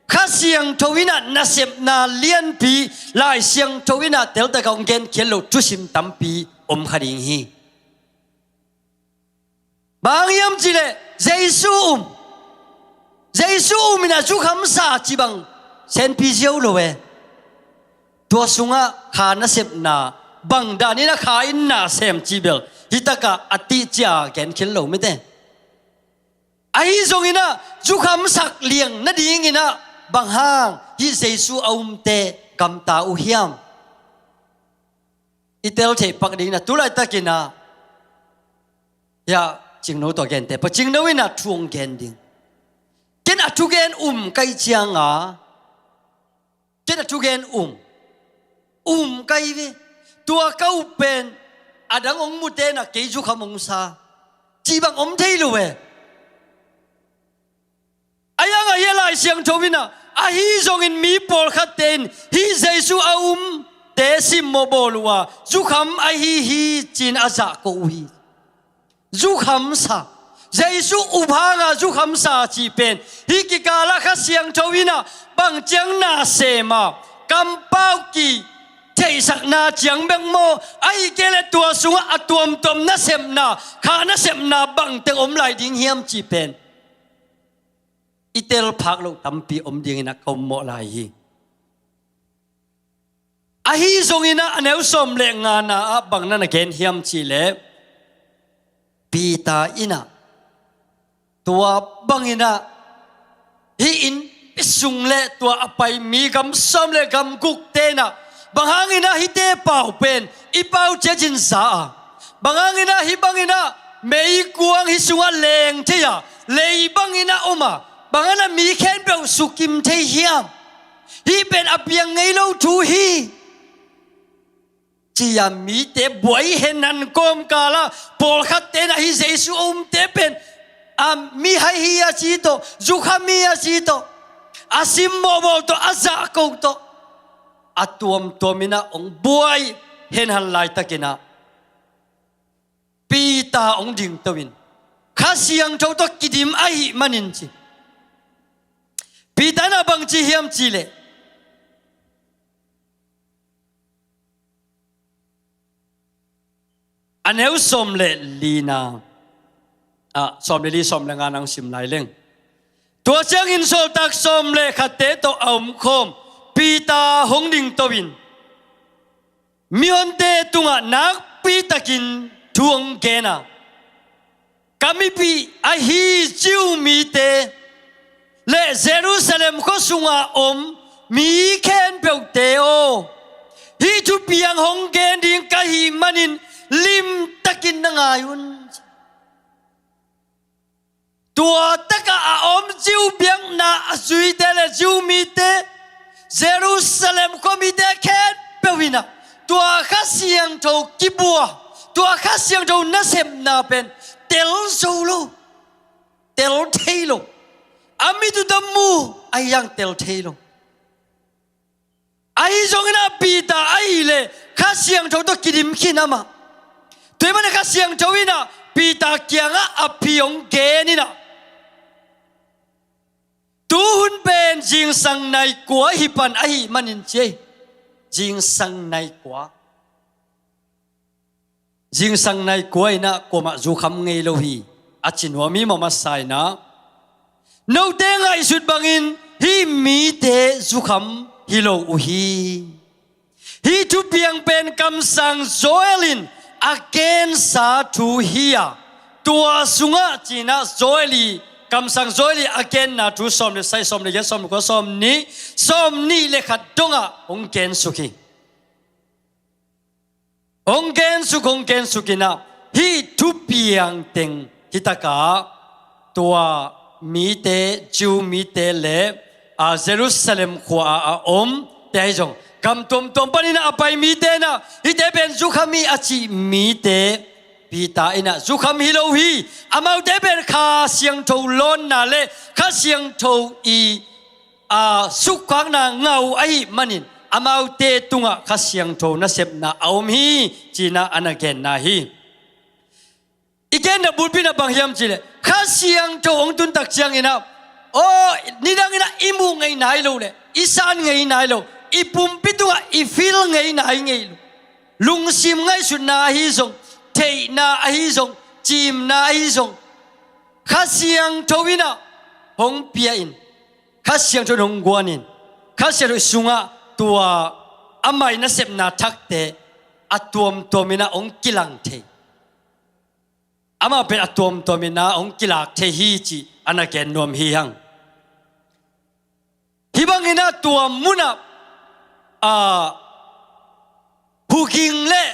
Kha Siangtho in ah nasepna lianpi, Lai Siangtho in ah teltak a hong genkhiat loh thusim tampi om kha ding hi. Bang hang hiam cihleh, Jesu um. Jesu um in ah zukhamsa ci bang senpi ziau lo e. Tua sungah Kha nasepna bang danin ah Kha in na sem ci bel hih takah a tih cia genkhiat lo mite. Ahi zongin ah zukhamsak liang nadingin ah bang hang hih Jesu a umte gamta uh hiam? I tel theih pak dingin ah tu laitakin ah, ya, Cingno tawh gente pa, Cingno in ah thu hong gen ding. Ken a thugen um ka hih cianga, ken a thugen um, um ka hi ve. Tua ka up pen a dang hong mute in ah kei zukham hong sa, cih bang om thei lo e. A hi hang ah hih Lai Siangtho in ah, ahi zongin mi pawlkhatte in hih Jesu a umte simmawh bawl uh a, zukham ahi hi, ci-in a zahko uh hi. Zukhamsa. Jesu up hanga zukhamsa cih pen hih kikalah Kha Siangtho in ah bang ciang na sem a, kampau kitheihsakna ciang bek maw, ahih kei leh tua sungah a tuamtuam nasepna, Kha nasepna bangteng om lai ding hiam cih pen i tel phak loh tampi om dingin ah ka ummawh lai hi. Ahi zongin ah a neu sawm le ngana ah bang na na gen hiam cih leh, Peter in ah tua bangin ah hih innpi sung le tua a pai mi gam sawm le gam gukte in ah, bang hangin ah hihte pau pen i pau ciat in za a, bang hangin ah hih bangin ah meikuang hih sungah leng thei a, lei bangin ah om a, bang hangin ah mi khempeuh sukim thei hiam? Hih pen a piang ngei lo thu hi, ci-a mite buai henhan kawmkal ah pawlkhatte in ah hih Jesu a umte pen a mihai hi a ci tawh, zukham hi a ci tawh, a sim mawhmawh tawh, a zahko tawh, a tuamtuam in ah hong buai henhan laitakin ah Peter hong dingto in, Kha Siangtho tawh kidim ahih manin ci. Peter in ah bang ci hiam cih leh, a neu sawm le lina, ah, sawm le li, sawm le nga nang sim lai leng. Tua ciangin sawltak sawm le khatte tawh a omkhawm Peter hong dingto in, mihonte tungah nakpitakin thu hong gen a, Ka mipih ahi Jew mite le Jerusalem khua sunga om mi khempeuhte aw, hih thupiang hong gen ding ka hih manin limtakin na ngai un. Tua takah a om Jew biakna a zuite le Jew mite, Jerusalem khuamite khempeuh in ah tua Kha Siangtho kibua, tua Kha Siangtho nasepna pen tel zo lo, tel thei lo. A mit uh tawh mu, ahi zong tel thei lo. Ahi zongin ah Peter ahih leh Kha Siangtho tawh kidim khin amah. Tua ahih manin Kha Siangtho in ah Peter kiangah a phi hong gen in ah, tu hun pen zingsang nai kua hi pan ahih manin ci ei. Zingsang nai kua. Zingsang nai kua in ah kuamah zukham ngei lo hi, a ci nuam hi. Mah masa in ah note ngaihsut bangin hih mite zukham hi lo uh hi. Hih thupiang pen kamsang Joel in a gensa thu hi a, tua sungah ci-in ah Joel i, kamsang Joel i a genna thu sawm le sagih, sawm le giat, sawm le kua, sawm nih, sawm nih le khat dongah hong gensuk hi. Hong gensuk, hong gensuk in ah hih thupiang teng hi takah tua mite, Jew mite le, a, Jerusalem khua-ah a omte ahi zong, gam tuamtuam panin ah a pai mite in ah hihte pen zukham hi a cih mite, Peter in ah zukham hi lo hi. Amaute pen Kha Siangtho lawnna le Kha Siangtho i, a, sukkhakna ngah uh ahih manin amaute tungah Kha Siangtho nasepna a om hi, ci-in ah a na genna hi. I genna bulpi in ah bang hiam cih leh, Kha Siangtho hong tun tak ciangin ah, aw, nidangin ah i muh ngei nai lo le, i san ngei nai lo, i pumpi tungah i feel ngei nai ngei lo. Lungsim ngaihsutna ahi zong, theihna ahi zong, cimna ahi zong, Kha Siangtho in ah hong pia in, Kha Siangtho in hong guan in, Kha Siangtho i sungah tua amah i nasepna thakte a tuamtuam in ah hong kilang thei. Amah pen a tuamtuam in ah hong kilak thei hi cih a na gen nuam hi hang. Hih bangin ah tua munah, a, huging le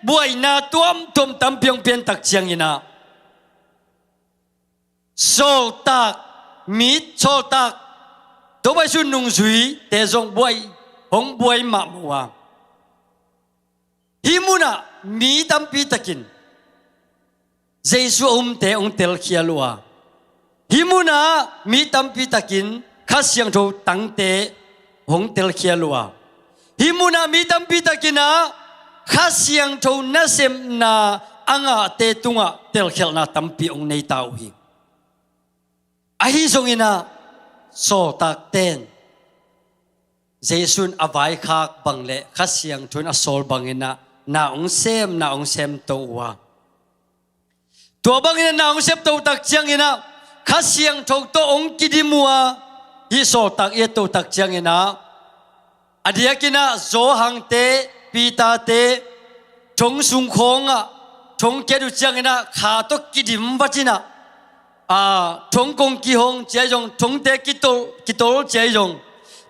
buaina tuamtuam tampi hong pian tak ciangin ah, sawltak, mi sawltak, Topa Jesu nungzuite zong buai, hong buai mahmah uh a. Hih munah mi tampi takin Jesu a umte hong telkhial uh a, hih munah mi tampi takin Kha Siangtho tangte hong telkhial uh a, hih munah mi tampi takin ah Kha Siangtho nasepna a ngahte tungah telkhialhna tampi hong nei ta uh hi. Ahi zongin ah sawltakte in Jesu in a vaikhak bang le Kha Siangtho in a sawl bangin ah na hong sem, na hong semto uh a, tua bangin ah na hong semto tak ciangin ah Kha Siangtho tawh hong kidim uh a, hih sawltak i etto tak ciangin ah A diakin ah Johan te, Peter te, thong sung khawngah, thong kiat uh ciangin ah kha tawh kidim vat in ah, a, thong kong kihong ci-a zong, thongte kitol, kitol ci-a zong,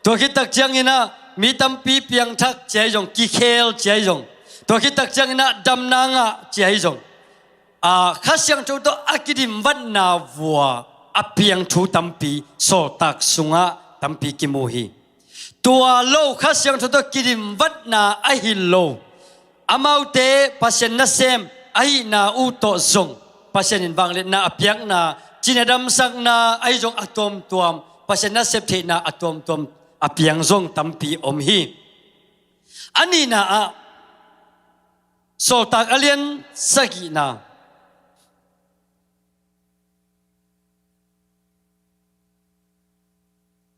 tua khit tak ciangin ah mi tampi piangthak ci-a zong, kikhel ci-a zong, tua khit tak ciangin ah damna ngah ci-a zong, a, Kha Siangtho tawh a kidim vatna vua a piang thu tampi Sawltak sungah tampi kimu hi. Tua lo, Kha Siangtho tawh kidim vatna ahi lo, amaute Pasian nasem ahihna uh tawh zong Pasian in vangliatna a piakna, cina damsakna ahi zong a tuamtuam, Pasian nasep theihna a tuamtuam a piang zong tampi om hi. A nihna ah, Sawltak a lian sagihna,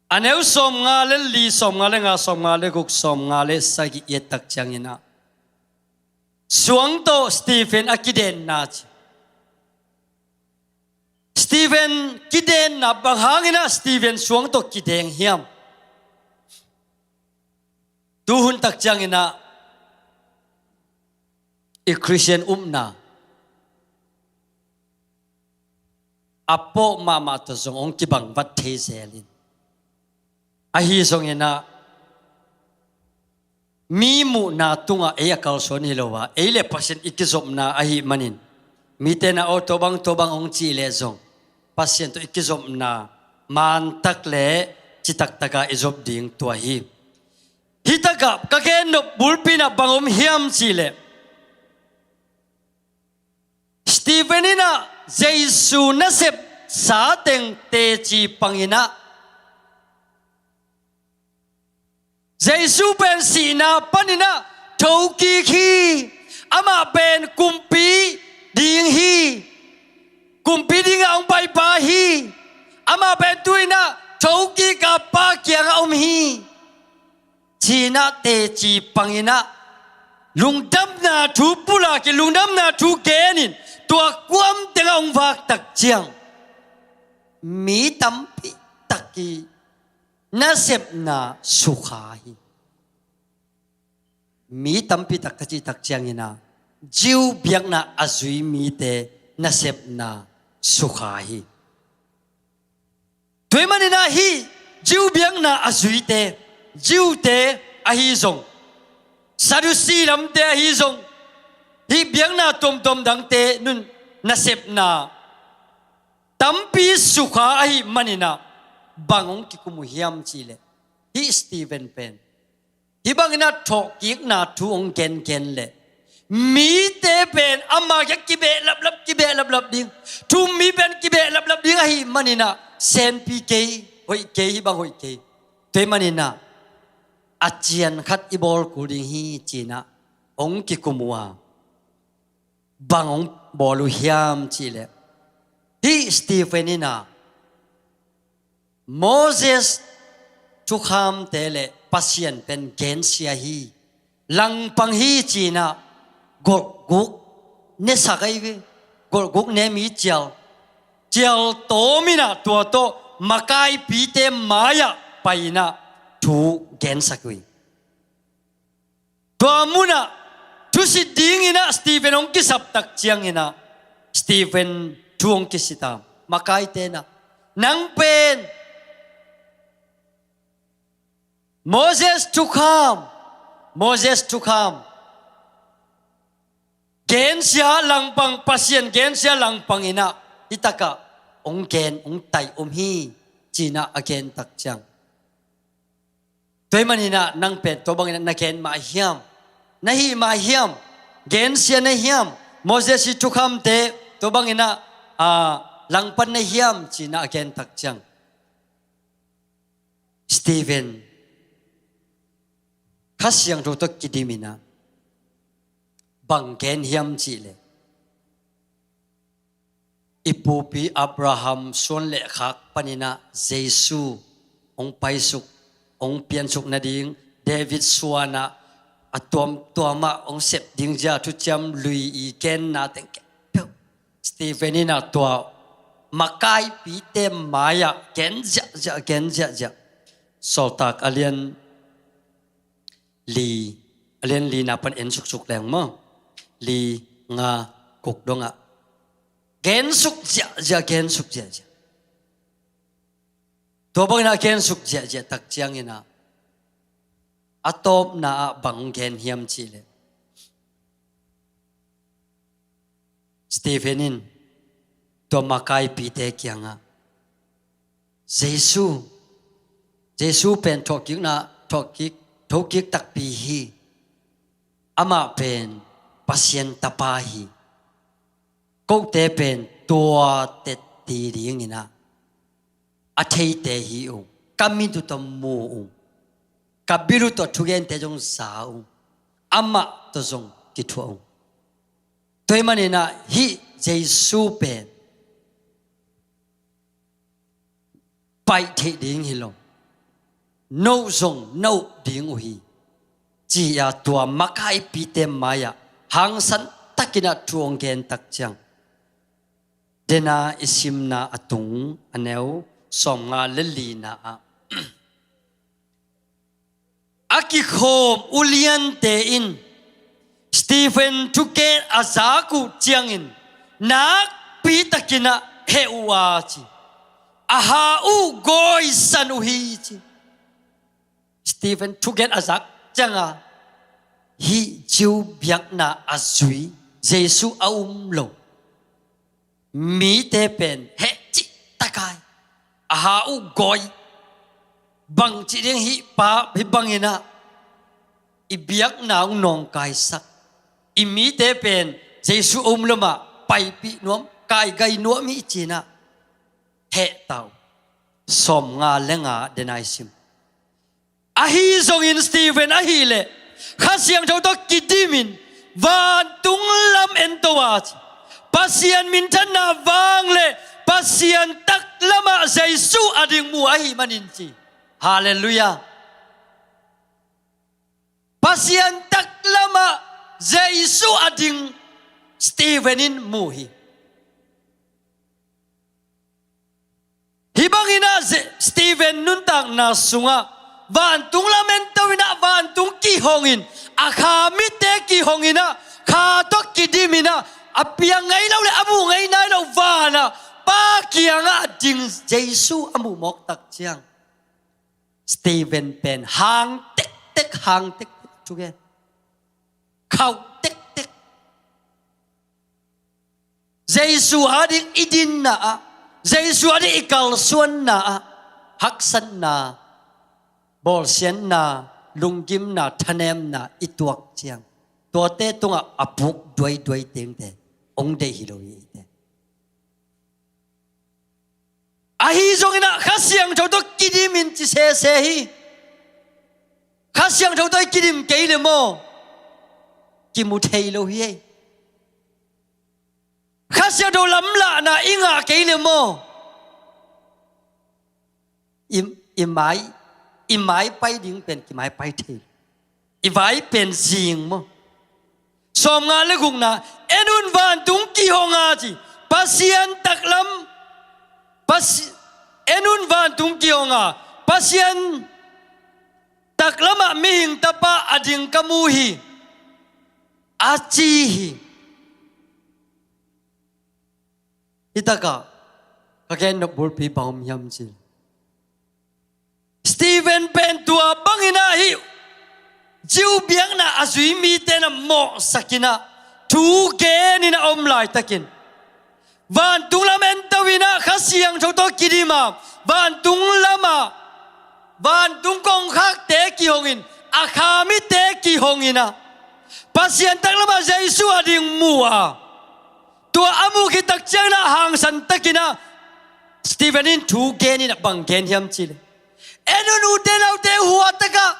a neu sawmnga le li, sawmnga le nga, sawmnga le guk, sawmnga le sagih i et tak ciangin ah, suang tawh Stephen a kidenna ci. Stephen kidenna, bang hangin ah Stephen suang tawh kideng hiam? Tu hun tak ciangin ah i Khristian upna a pawh mahmah tawh zong hong kibang vat thei zel in, ahi zongin ah mi muhna tungah ei a kalsuan hi lo a, ei le Pasian i kizopna ahih manin, mite in ah aw, tua bang, tua bang hong cih leh zong Pasian tawh i kizopna mantak le citaktak a i zop ding tua hi. Hih takah ka gen nop bulpi in ah bang om hiam cih leh, Stephen in ah Jesu nasepsa teng teci pang in ah, Jesu pen sihna panin ah thokik hi, amah pen kumpi ding hi, kumpi dingah hong paipa hi, amah pen tu-in ah thokik a Pa kiangah om hi, ci-in ah teci pang in ah, lungdamna thu pulak in, lungdamna thu gen in, tua kuam tengah hong vak tak ciang, mi tampi tak i nasepna sukha hi. Mi tampi tak ka cih tak ciangin ah, Jew biakna a zui mite nasepna sukha hi. Tua ahih manin ah hih Jew biakna a zuite, Jew-te ahi zong, Saddusi lamte ahi zong, hih biakna tuamtuam dangte nun nasepna tampi sukha ahih manin ah, bang hong kikum uh hiam cih leh, hih Stephen pen hih bangin ah thawhkikna thu hong gengen leh, mite pen ama kiang kibeh laplap, kibeh laplap ding, thu-um mi pen kibeh laplap ding ahih manin ah, senpi kei, hoih kei, hih bang hoih kei. Tua ahih manin ah, a cian khat i bawl kul ding hi, ci-in ah hong kikum uh a, bang hong bawl uh hiam cih leh, hih Stephen in ah Moses thukhamte le Pasian pen gensia hi, langpang hi, ci-in ah golhguk ne sak ahi ve. Golhguk ne mi cial, cial tawm in ah tua tawh makaipite mai-ah pai-in ah thu gensak uh hi. Tua munah thusit dingin ah Stephen hong kisap tak ciangin ah, Stephen thu hong kisit a, makaite in ah, nang pen Moses thukham, Moses thukham gensia langpang, Pasian gensia langpang in ah, hih takah hong gen, hong tai om hi, ci-in ah a gen tak ciang, tua ahih manin ah nang pen tua bangin ah na gen mah hiam, na hih mah hiam, gensia na hiam, Moses ii thukhamte tua bangin ah, a, langpan na hiam, ci-in ah a gen tak ciang, Stephen Kha Siangtho tawh kidim in ah bang gen hiam cih leh, i pupi Abraham suan le khak panin ah Jesu hong paisuk, hong piansuk nading, David suan ah a tuamtuam ah hong sep ding zia thuciam lui i genna teng khempeuh Stephen in ah tua makaipite mai-ah gen ziahziah, gen ziahziah. Sawltak a lian li, a lian lina pan en suksuk leng maw, li, nga, guk dongah gensuk ziahziah, gensuk ziahziah. Tua bangin ah gensuk ziahziah tak ciangin ah, a tawpna ah bang gen hiam cihleh, Stephen in tua makaipite kiangah, Jesu, Jesu pen thawhkikna, thawhkik, thokik takpi hi. Amah pen Pasian Tapa hi. Kote pen tua tetti dingin ah a theite hi ung, ka mit uh tawh mu ung, ka bil uh tawh thugente zong za ung, amah tawh zong kithuah ung. Tua ahih manin ah hih Jesu pen paih theih ding hi lo, no zong no ding uh hi, ci-a tua makaipite mai-ah hangsan takin ah thu hong gen tak ciang, dena i simna a tung a neu sawmnga le lina ah, a kikhawm uliante in Stephen thugen a zak uh ciangin nakpi takin ah heh uh a ci, a ha uh gawisan uh hi ci. Stephen thugen a zak cianga hih Jew biakna a zui Jesu a um lo mite pen heh cih takai, a ha uh gawi, bangci ding hih pa hih bangin ah i biakna hong nawngkaisak, i mite pen Jesu a um lo mah paipih nuam, kaigai nuam hi ci-in ah heh ta uh. Sawmnga le nga dena i sim. Ahi zongin Stephen ahih leh Kha Siangtho tawh kidimin vantung lam ento a ci, Pasian minthanna vang le Pasian taklamah Jesu a ding mu ahih manin ci. Halleluiah. Pasian taklamah Jesu a ding Stephen in mu hi. Hih bangin ah Stephen nuntakna sungah vantung lam ento in ah vantung kihongin, a kha mitte kihongin ah, kha tawh kidimin ah, a piang ngei lo le a muh ngei nai lo vanah Pa kiangah a ding Jesu a muh mawk tak ciang, Stephen pen hang tektek, hang tektek, thugen khauh tektek. Jesu ading i dinna ah, Jesu ading i kalsuanna ah haksatna, bawlsiatna, lunggimna, thanemna i tuak ciang, tuate tungah a puk duaiduai tengte hong deih hi lo hi eite. Ahi zongin ah Kha Siangtho tawh kidimin ci sese hi. Kha Siangtho tawh i kidim kei le maw, kimu thei lo hi ei. Kha Siangtho lamlahna i ngah kei le maw, i, i mai, i mai pai ding pen kimai pai thei lo. I vai pen zing maw. Sawmnga le gukna, en un vantung kihong a ci, Pasian taklam, Pasi-, en un vantung kihong a, Pasian taklamah mihing tapa a ding ka mu hi, a ci hi. Hi takah ka gen nop bulpi bang om hiam cih leh, Stephen pen tua bangin ah hih Jew biakna a zui mite na mawhsak in ah, thu gen in a om laitakin, vantung lam ento in ah Kha Siangtho tawh kidim a, vantung lamah vantung kongkhakte kihong in, a kha mitte kihong in ah, Pasian taklamah Jesu a ding mu a, tua a muh khit tak ciangin ah hangsan takin ah Stephen in thu gen in ah bang gen hiam cih leh, en un ute naute, hua takah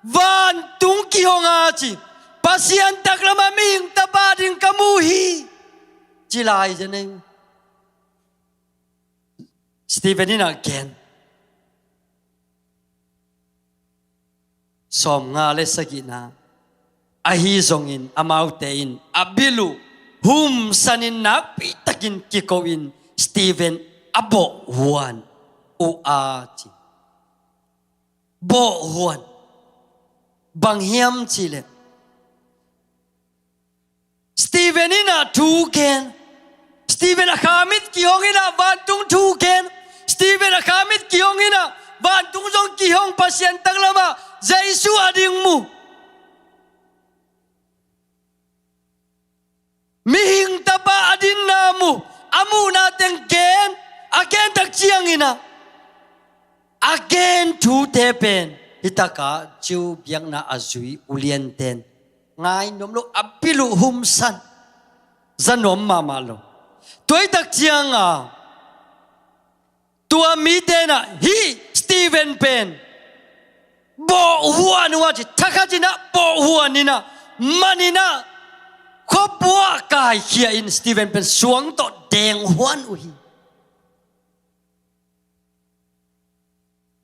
vantung kihong a ci, Pasian taklamah mihing tapa ding ka mu hi, ci lai zen ei. Stephen in a gen. Sawmnga le sagihna, ahi zongin amaute in a bil uh humsanin nakpitakin kiko-in Stephen a bawh huan uh a ci. Bawh huan. Bang hiam cihleh, Stephen in ah thu gen. Stephen a khamit kihong in ah vantung thu gen. Stephen a khamit kihong in ah vantung zong kihong, Pasian taklamah Jesu a ding mu. Mihing Tapa a dinna mu, a muhna teng gen, a gen tak ciangin ah, a gen thute pen, hi takah Jew biakna a zui ulianten ngai nuam lo, a bil uh humsan, za nuam mahmah lo. Tua hi tak cianga, tua mite in ah hih Stephen pen bawhhuan uh a ci, thakhatin ah bawhhuan in ah, man in ah, khuapuah kaikhia in Stephen pen suang tawh denghuan uh hi.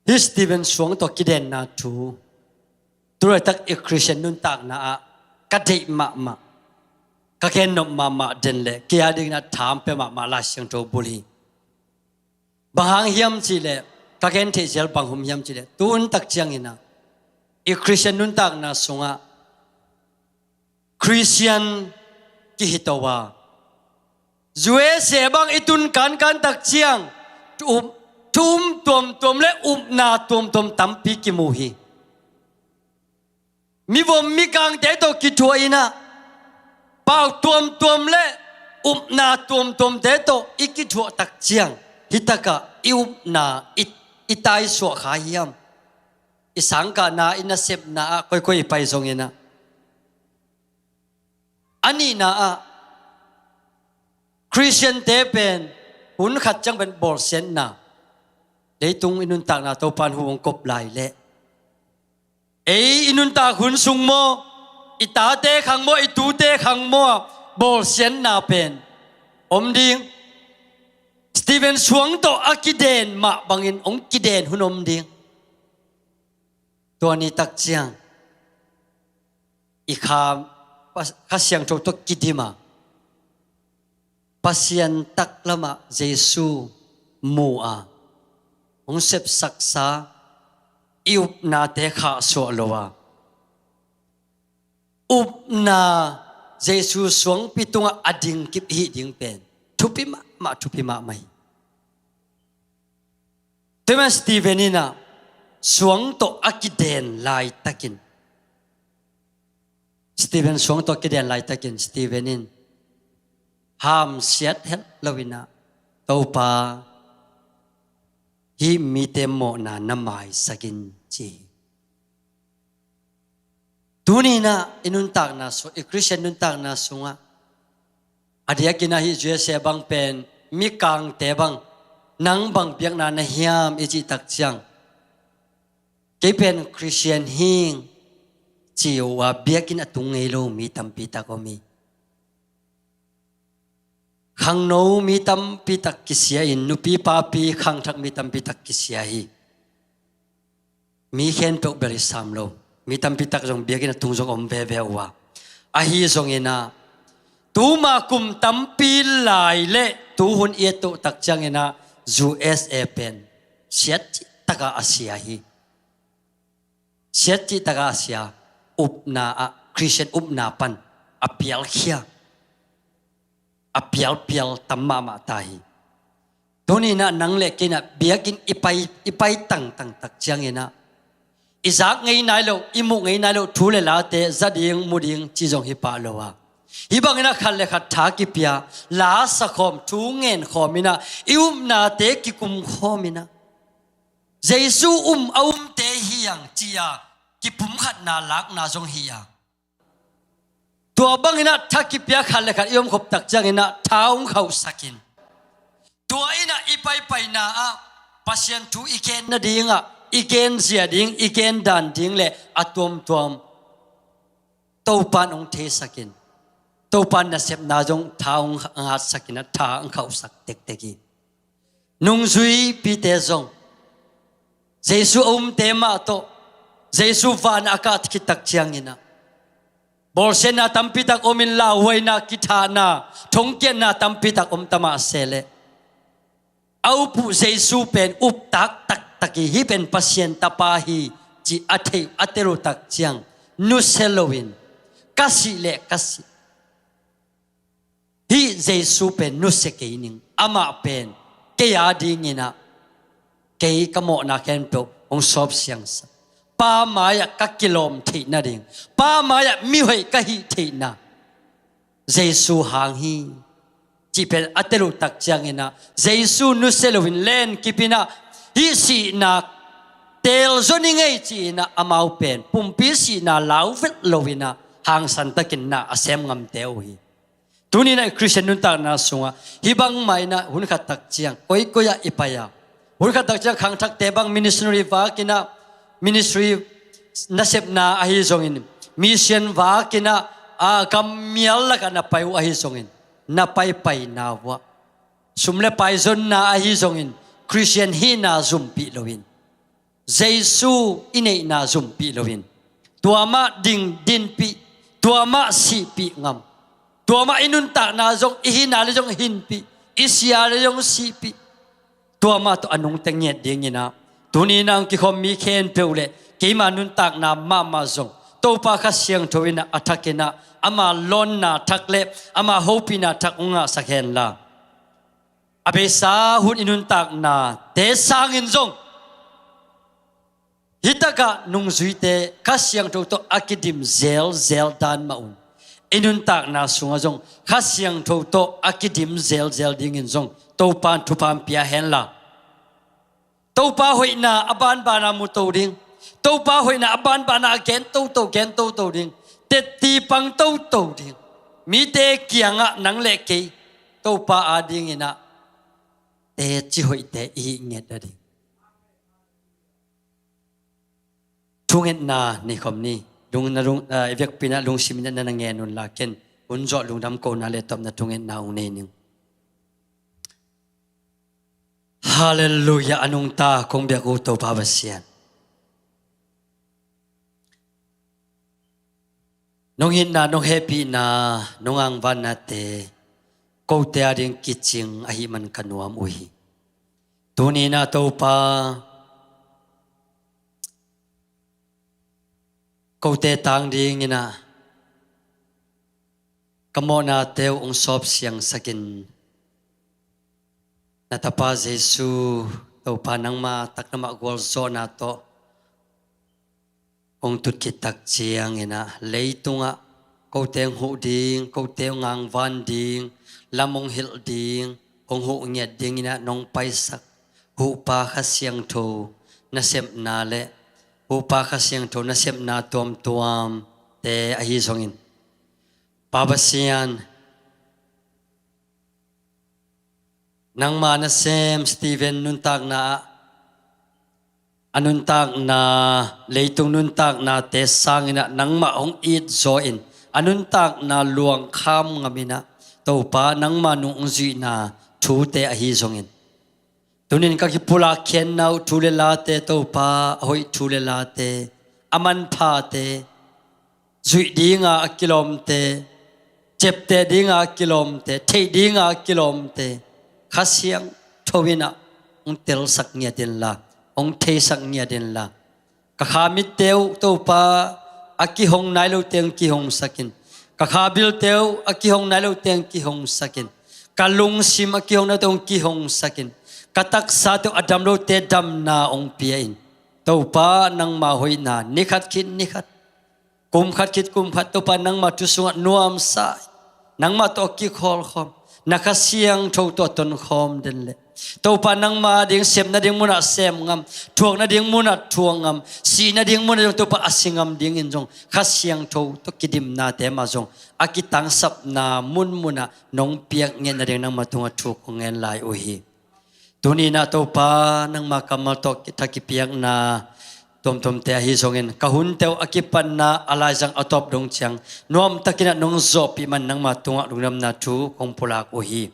Hih Stephen suang tawh kidenna thu, tu laitak i Khristian nuntakna ah ka deih mahmah, ka gen nop mahmah den le kei a dingin ah thaam pia mahmah Lai Siangtho bul hi. Bang hang hiam cihleh, ka gen theih zel bang hun hiam cihleh, tu hun tak ciangin ah i Khristian nuntakna sungah Khristian kihito a, U S A bang i tun kankan tak ciang, thu um, thu um tuamtuam le upna tuamtuam tampi kimu hi. Mivom mikangte tawh kithuah in ah, pau tuamtuam le upna tuamtuamte tawh i kithuah tak ciang, hi takah i upna i, i taisuah kha hiam? I sangkahna, i nasepna ah koikoi i pai zongin ah, a nihna ah, Khristiante pen hun khat ciang pen bawlsiatna, leitung i nuntakna Topa'n hu hong kop lai leh, ei i nuntak hun sung maw, i tate khang maw, i tute khang maw ah bawlsiatna pen om ding. Stephen suang tawh a kiden mah bangin hong kiden hun om ding. Tua ni tak ciang i kha, Kha Siangtho tawh kidim a, Pasian taklamah Jesu mu a, hong sepsaksa i upnate khahsuah lo a, upna Jesu suangpi tungah a dingkip i hih ding pen thupi mahmah, thupi mahmah hi. Tua ahih manin Stephen in ah suang tawh a kiden laitakin, Stephen suang tawh a kiden laitakin Stephen in hamsiat het lo in ah, "Topa, hih mite mawhna na maisak in," ci hi. Tuni in ah i nuntakna sung, i Khristian nuntakna sungah, a diakin ah hih U S A bang pen mikangte bang, "Nang bang biakna na hiam?" i cih tak ciang, "Kei pen Khristian hi ing," ci uh a, biakinn a tung ngei lo mi tampi tak om hi. Khangno mi tampi tak kisia in, nupi papi khangthak mi tampi tak kisia hi. Mi khempeuh bel i sam lo, mi tampi tak zong biakinn a tung zong om veve uh a. Ahi zongin ah, tuma kum tampi lai le tuhun i et uh tak ciangin ah, U S A pen siat cih takah a sia hi. Siat cih takah a sia, upna ah, Khristian upna pan a pialkhia, a pialpial tam mahmah ta hi. Tuni in ah nang le kei in ah biakinn i pai, i pai tangtang tak ciangin ah, i zak ngei nai loh, i muh ngei nai loh thu le late za ding, mu ding ci zong hi pah lo a, hih bangin ah khat le khat tha kipia, la sa khawm, thu ngen khawm in ah, i upnate kikum khawm in ah, Jesu um a umte hi hang ci-a kipumkhatna lakna zong hi a. Tua bangin ah tha kipia, khat le khat i omkhop tak ciangin ah tha hong khauhsak in, tua in ah i paipaina ah Pasian thu i gen nadingah, i gen zia ding, i gen dan ding le a tuamtuam Topa'n hong theisak in, Topa'n nasepna zong tha hong ngatsak in ah tha hong khauhsak tektek hi. Nungzuipite zong Jesu a umte mah tawh, Jesu van a kah khit tak ciangin ah, bawlsiatna tampi tak om in, lauhuaina, kithahna, thongkiatna tampi tak om ta mah se leh, a up uh Jesu pen uptak taktak hi, hih pen Pasian Tapa hi cih a thei, a tel uh tak ciang, nusia loin, ka sih leh ka sih, hih Jesu pen nusia kei ning, amah pen kei a dinginah kei ka mawhna khempeuh hong sawp siangsak, Pa mai-ah ka kilawm theih nading, Pa mai-ah mihoih ka hih theihna Jesu hang hi, cih pen a tel uh tak cianginah Jesu nusia loin lenkipinah hih sihna teel zaw ni ngei ci-inah amau pen pumpi sihna lau vet loinah hangsantakin na a sem ngamte uh hi. Tuninah i Khristian nuntakna sungah hih bangmah inah hun khat tak ciang koikoi-ah i pai-a, hun khat tak ciang khangthakte bang missionary vakinah, ministry nasepna ahi zongin, mission vakinah, a, gammial lakah na pai uh ahi zongin, na paipaina vuah sum le pai zonna ahi zongin, Khristian hihna zumpih loin, Jesu i neihna zumpih loin, tua mah ding dinpih, tua mah sihpih ngam, tua mah i nuntakna zong, i hihna le zong hinpih, i sia le zong sihpih, tua mah tawh a nungte ngiat dinginah, tuni-in a hong kikhawm mi khempeuh le keima nuntakna mahmah zong Topa Kha Siangtho inah a thakinah ama lawnna thak le ama hopihna thak hong ngahsak henla, a beisa hun i nuntaknate sangin zong hih takah nungzuite Kha Siangtho tawh a kidim zelzel dan mah un, i nuntakna sungah zong Kha Siangtho tawh a kidim zelzel dingin zong Topa in thupha hong pia henla, Topa hoihna a banbana mu to ding, Topa hoihna a banbana a gen toto, gen toto ding, tetti pang toto ding, mite kiangah nang le kei Topa a dinginah teci hoihte i hih ngiat nading. Thungetna nei khawm ni. Lung, na lung, ah, i vekpi-in ah lungsim in ah na na ngen un la, ken hun zawh lungdam kohna le tawpna thungetna hong nei ning. Halleluiah, a nungta kong biak uh Topa Pasian. Nong itna, nong hehpihna, nong angvannate kote ading kicing ahih man ka nuam uh hi. Tuni-in ah Topa, kote tang dingin ah ka mawhnate uh hong sawp siangsakin, na Tapa Jesu, Topa nangma taklamah gualzawhna tawh hong tut khit tak ciangin ah leitungah kote hong huh ding, kote hong angvan ding, lam hong hilh ding, hong huh ngiat dingin ah nong paisak Huhpa Kha Siangtho nasepna le Huhpa Kha Siangtho nasepna tuamtuamte ahi zongin, Pa Pasian, nangma nasem Stephen nuntakna ah, a nuntakna, leitung nuntaknate sangin ah nangmah hong it zaw in, a nuntakna luangkham ngamin ah Topa nangma nung hong zuihna thute ahi zongin, tunin ka kipulak khiatna uh thu le late, Topa, a hoih thu le late, a manphate, zuih dinga a kilawmte, ciapteh dinga a kilawmte, theih dinga a kilawmte, Kha Siangtho in ah hong telsak ngiat inla, hong theisak ngiat inla, ka kha mitte uh Topa, a kihong nai lote hong kihongsakin, ka kha bilte uh a kihong nai lote hong kihongsakin, ka lungsim a kihong nai lote hong kihongsakin, ka taksate uh a dam lote damna hong pia in, Topa nangma hoihna ni khat khit ni khat, kum khat khit kum khat, Topa nangma thu sungah nuamsa, nangma tawh a kikhawlkhawm, na Kha Siangtho tawh a tonkhawm den leh, Topa nangma ding sem nading munah sem ngam, thuak nading munah thuak ngam, sih nading munah zong Topa a si ngam dingin zong Kha Siangtho tawh kidimnate mah zong a kitangsapna munmunah nong piak ngiat nading nangma tungah thu kong ngen lai uh hi. Tuni-in ah Topa nangma kammal tawh kitha kipiakna tuamtuamte ahi zongin, ka hunte uh a kipatna a laizang a tawp dong ciang nuamtakin ah nong zawhpih man nangma tungah lungdamna thu kong pulak uh hi.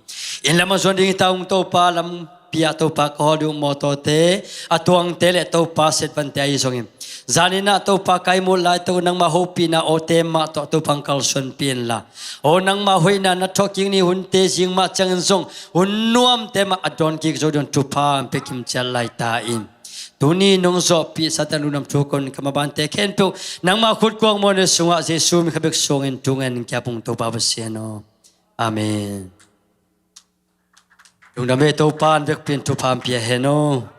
Inn lamah zuan ding hi ta ung Topa, lampi ah Topa ka hawl ding uh mawtawte, a tuangte le Topa setvante ahi zongin, Zaninah Topa kai muh lai tawh nangmah hopihna awte mah tawh Topa hong kalsuanpih inla, aw nangmah hoihna na thawhkik ni hunte zing mah ciangin zong hun nuamte mah a dawnkik zo ding thupha hong pia kimciat lai ta in. Tuni nong zawhpih Satan lungdam thu kong ka mabante khempeuh nangmah khutkuang mawhna sungah Jesu min khat bek suangin thu ngen kiapung Topa Pasian aw. Amen. Lungdam e, Topa in vekpi in thupha hong pia hen aw.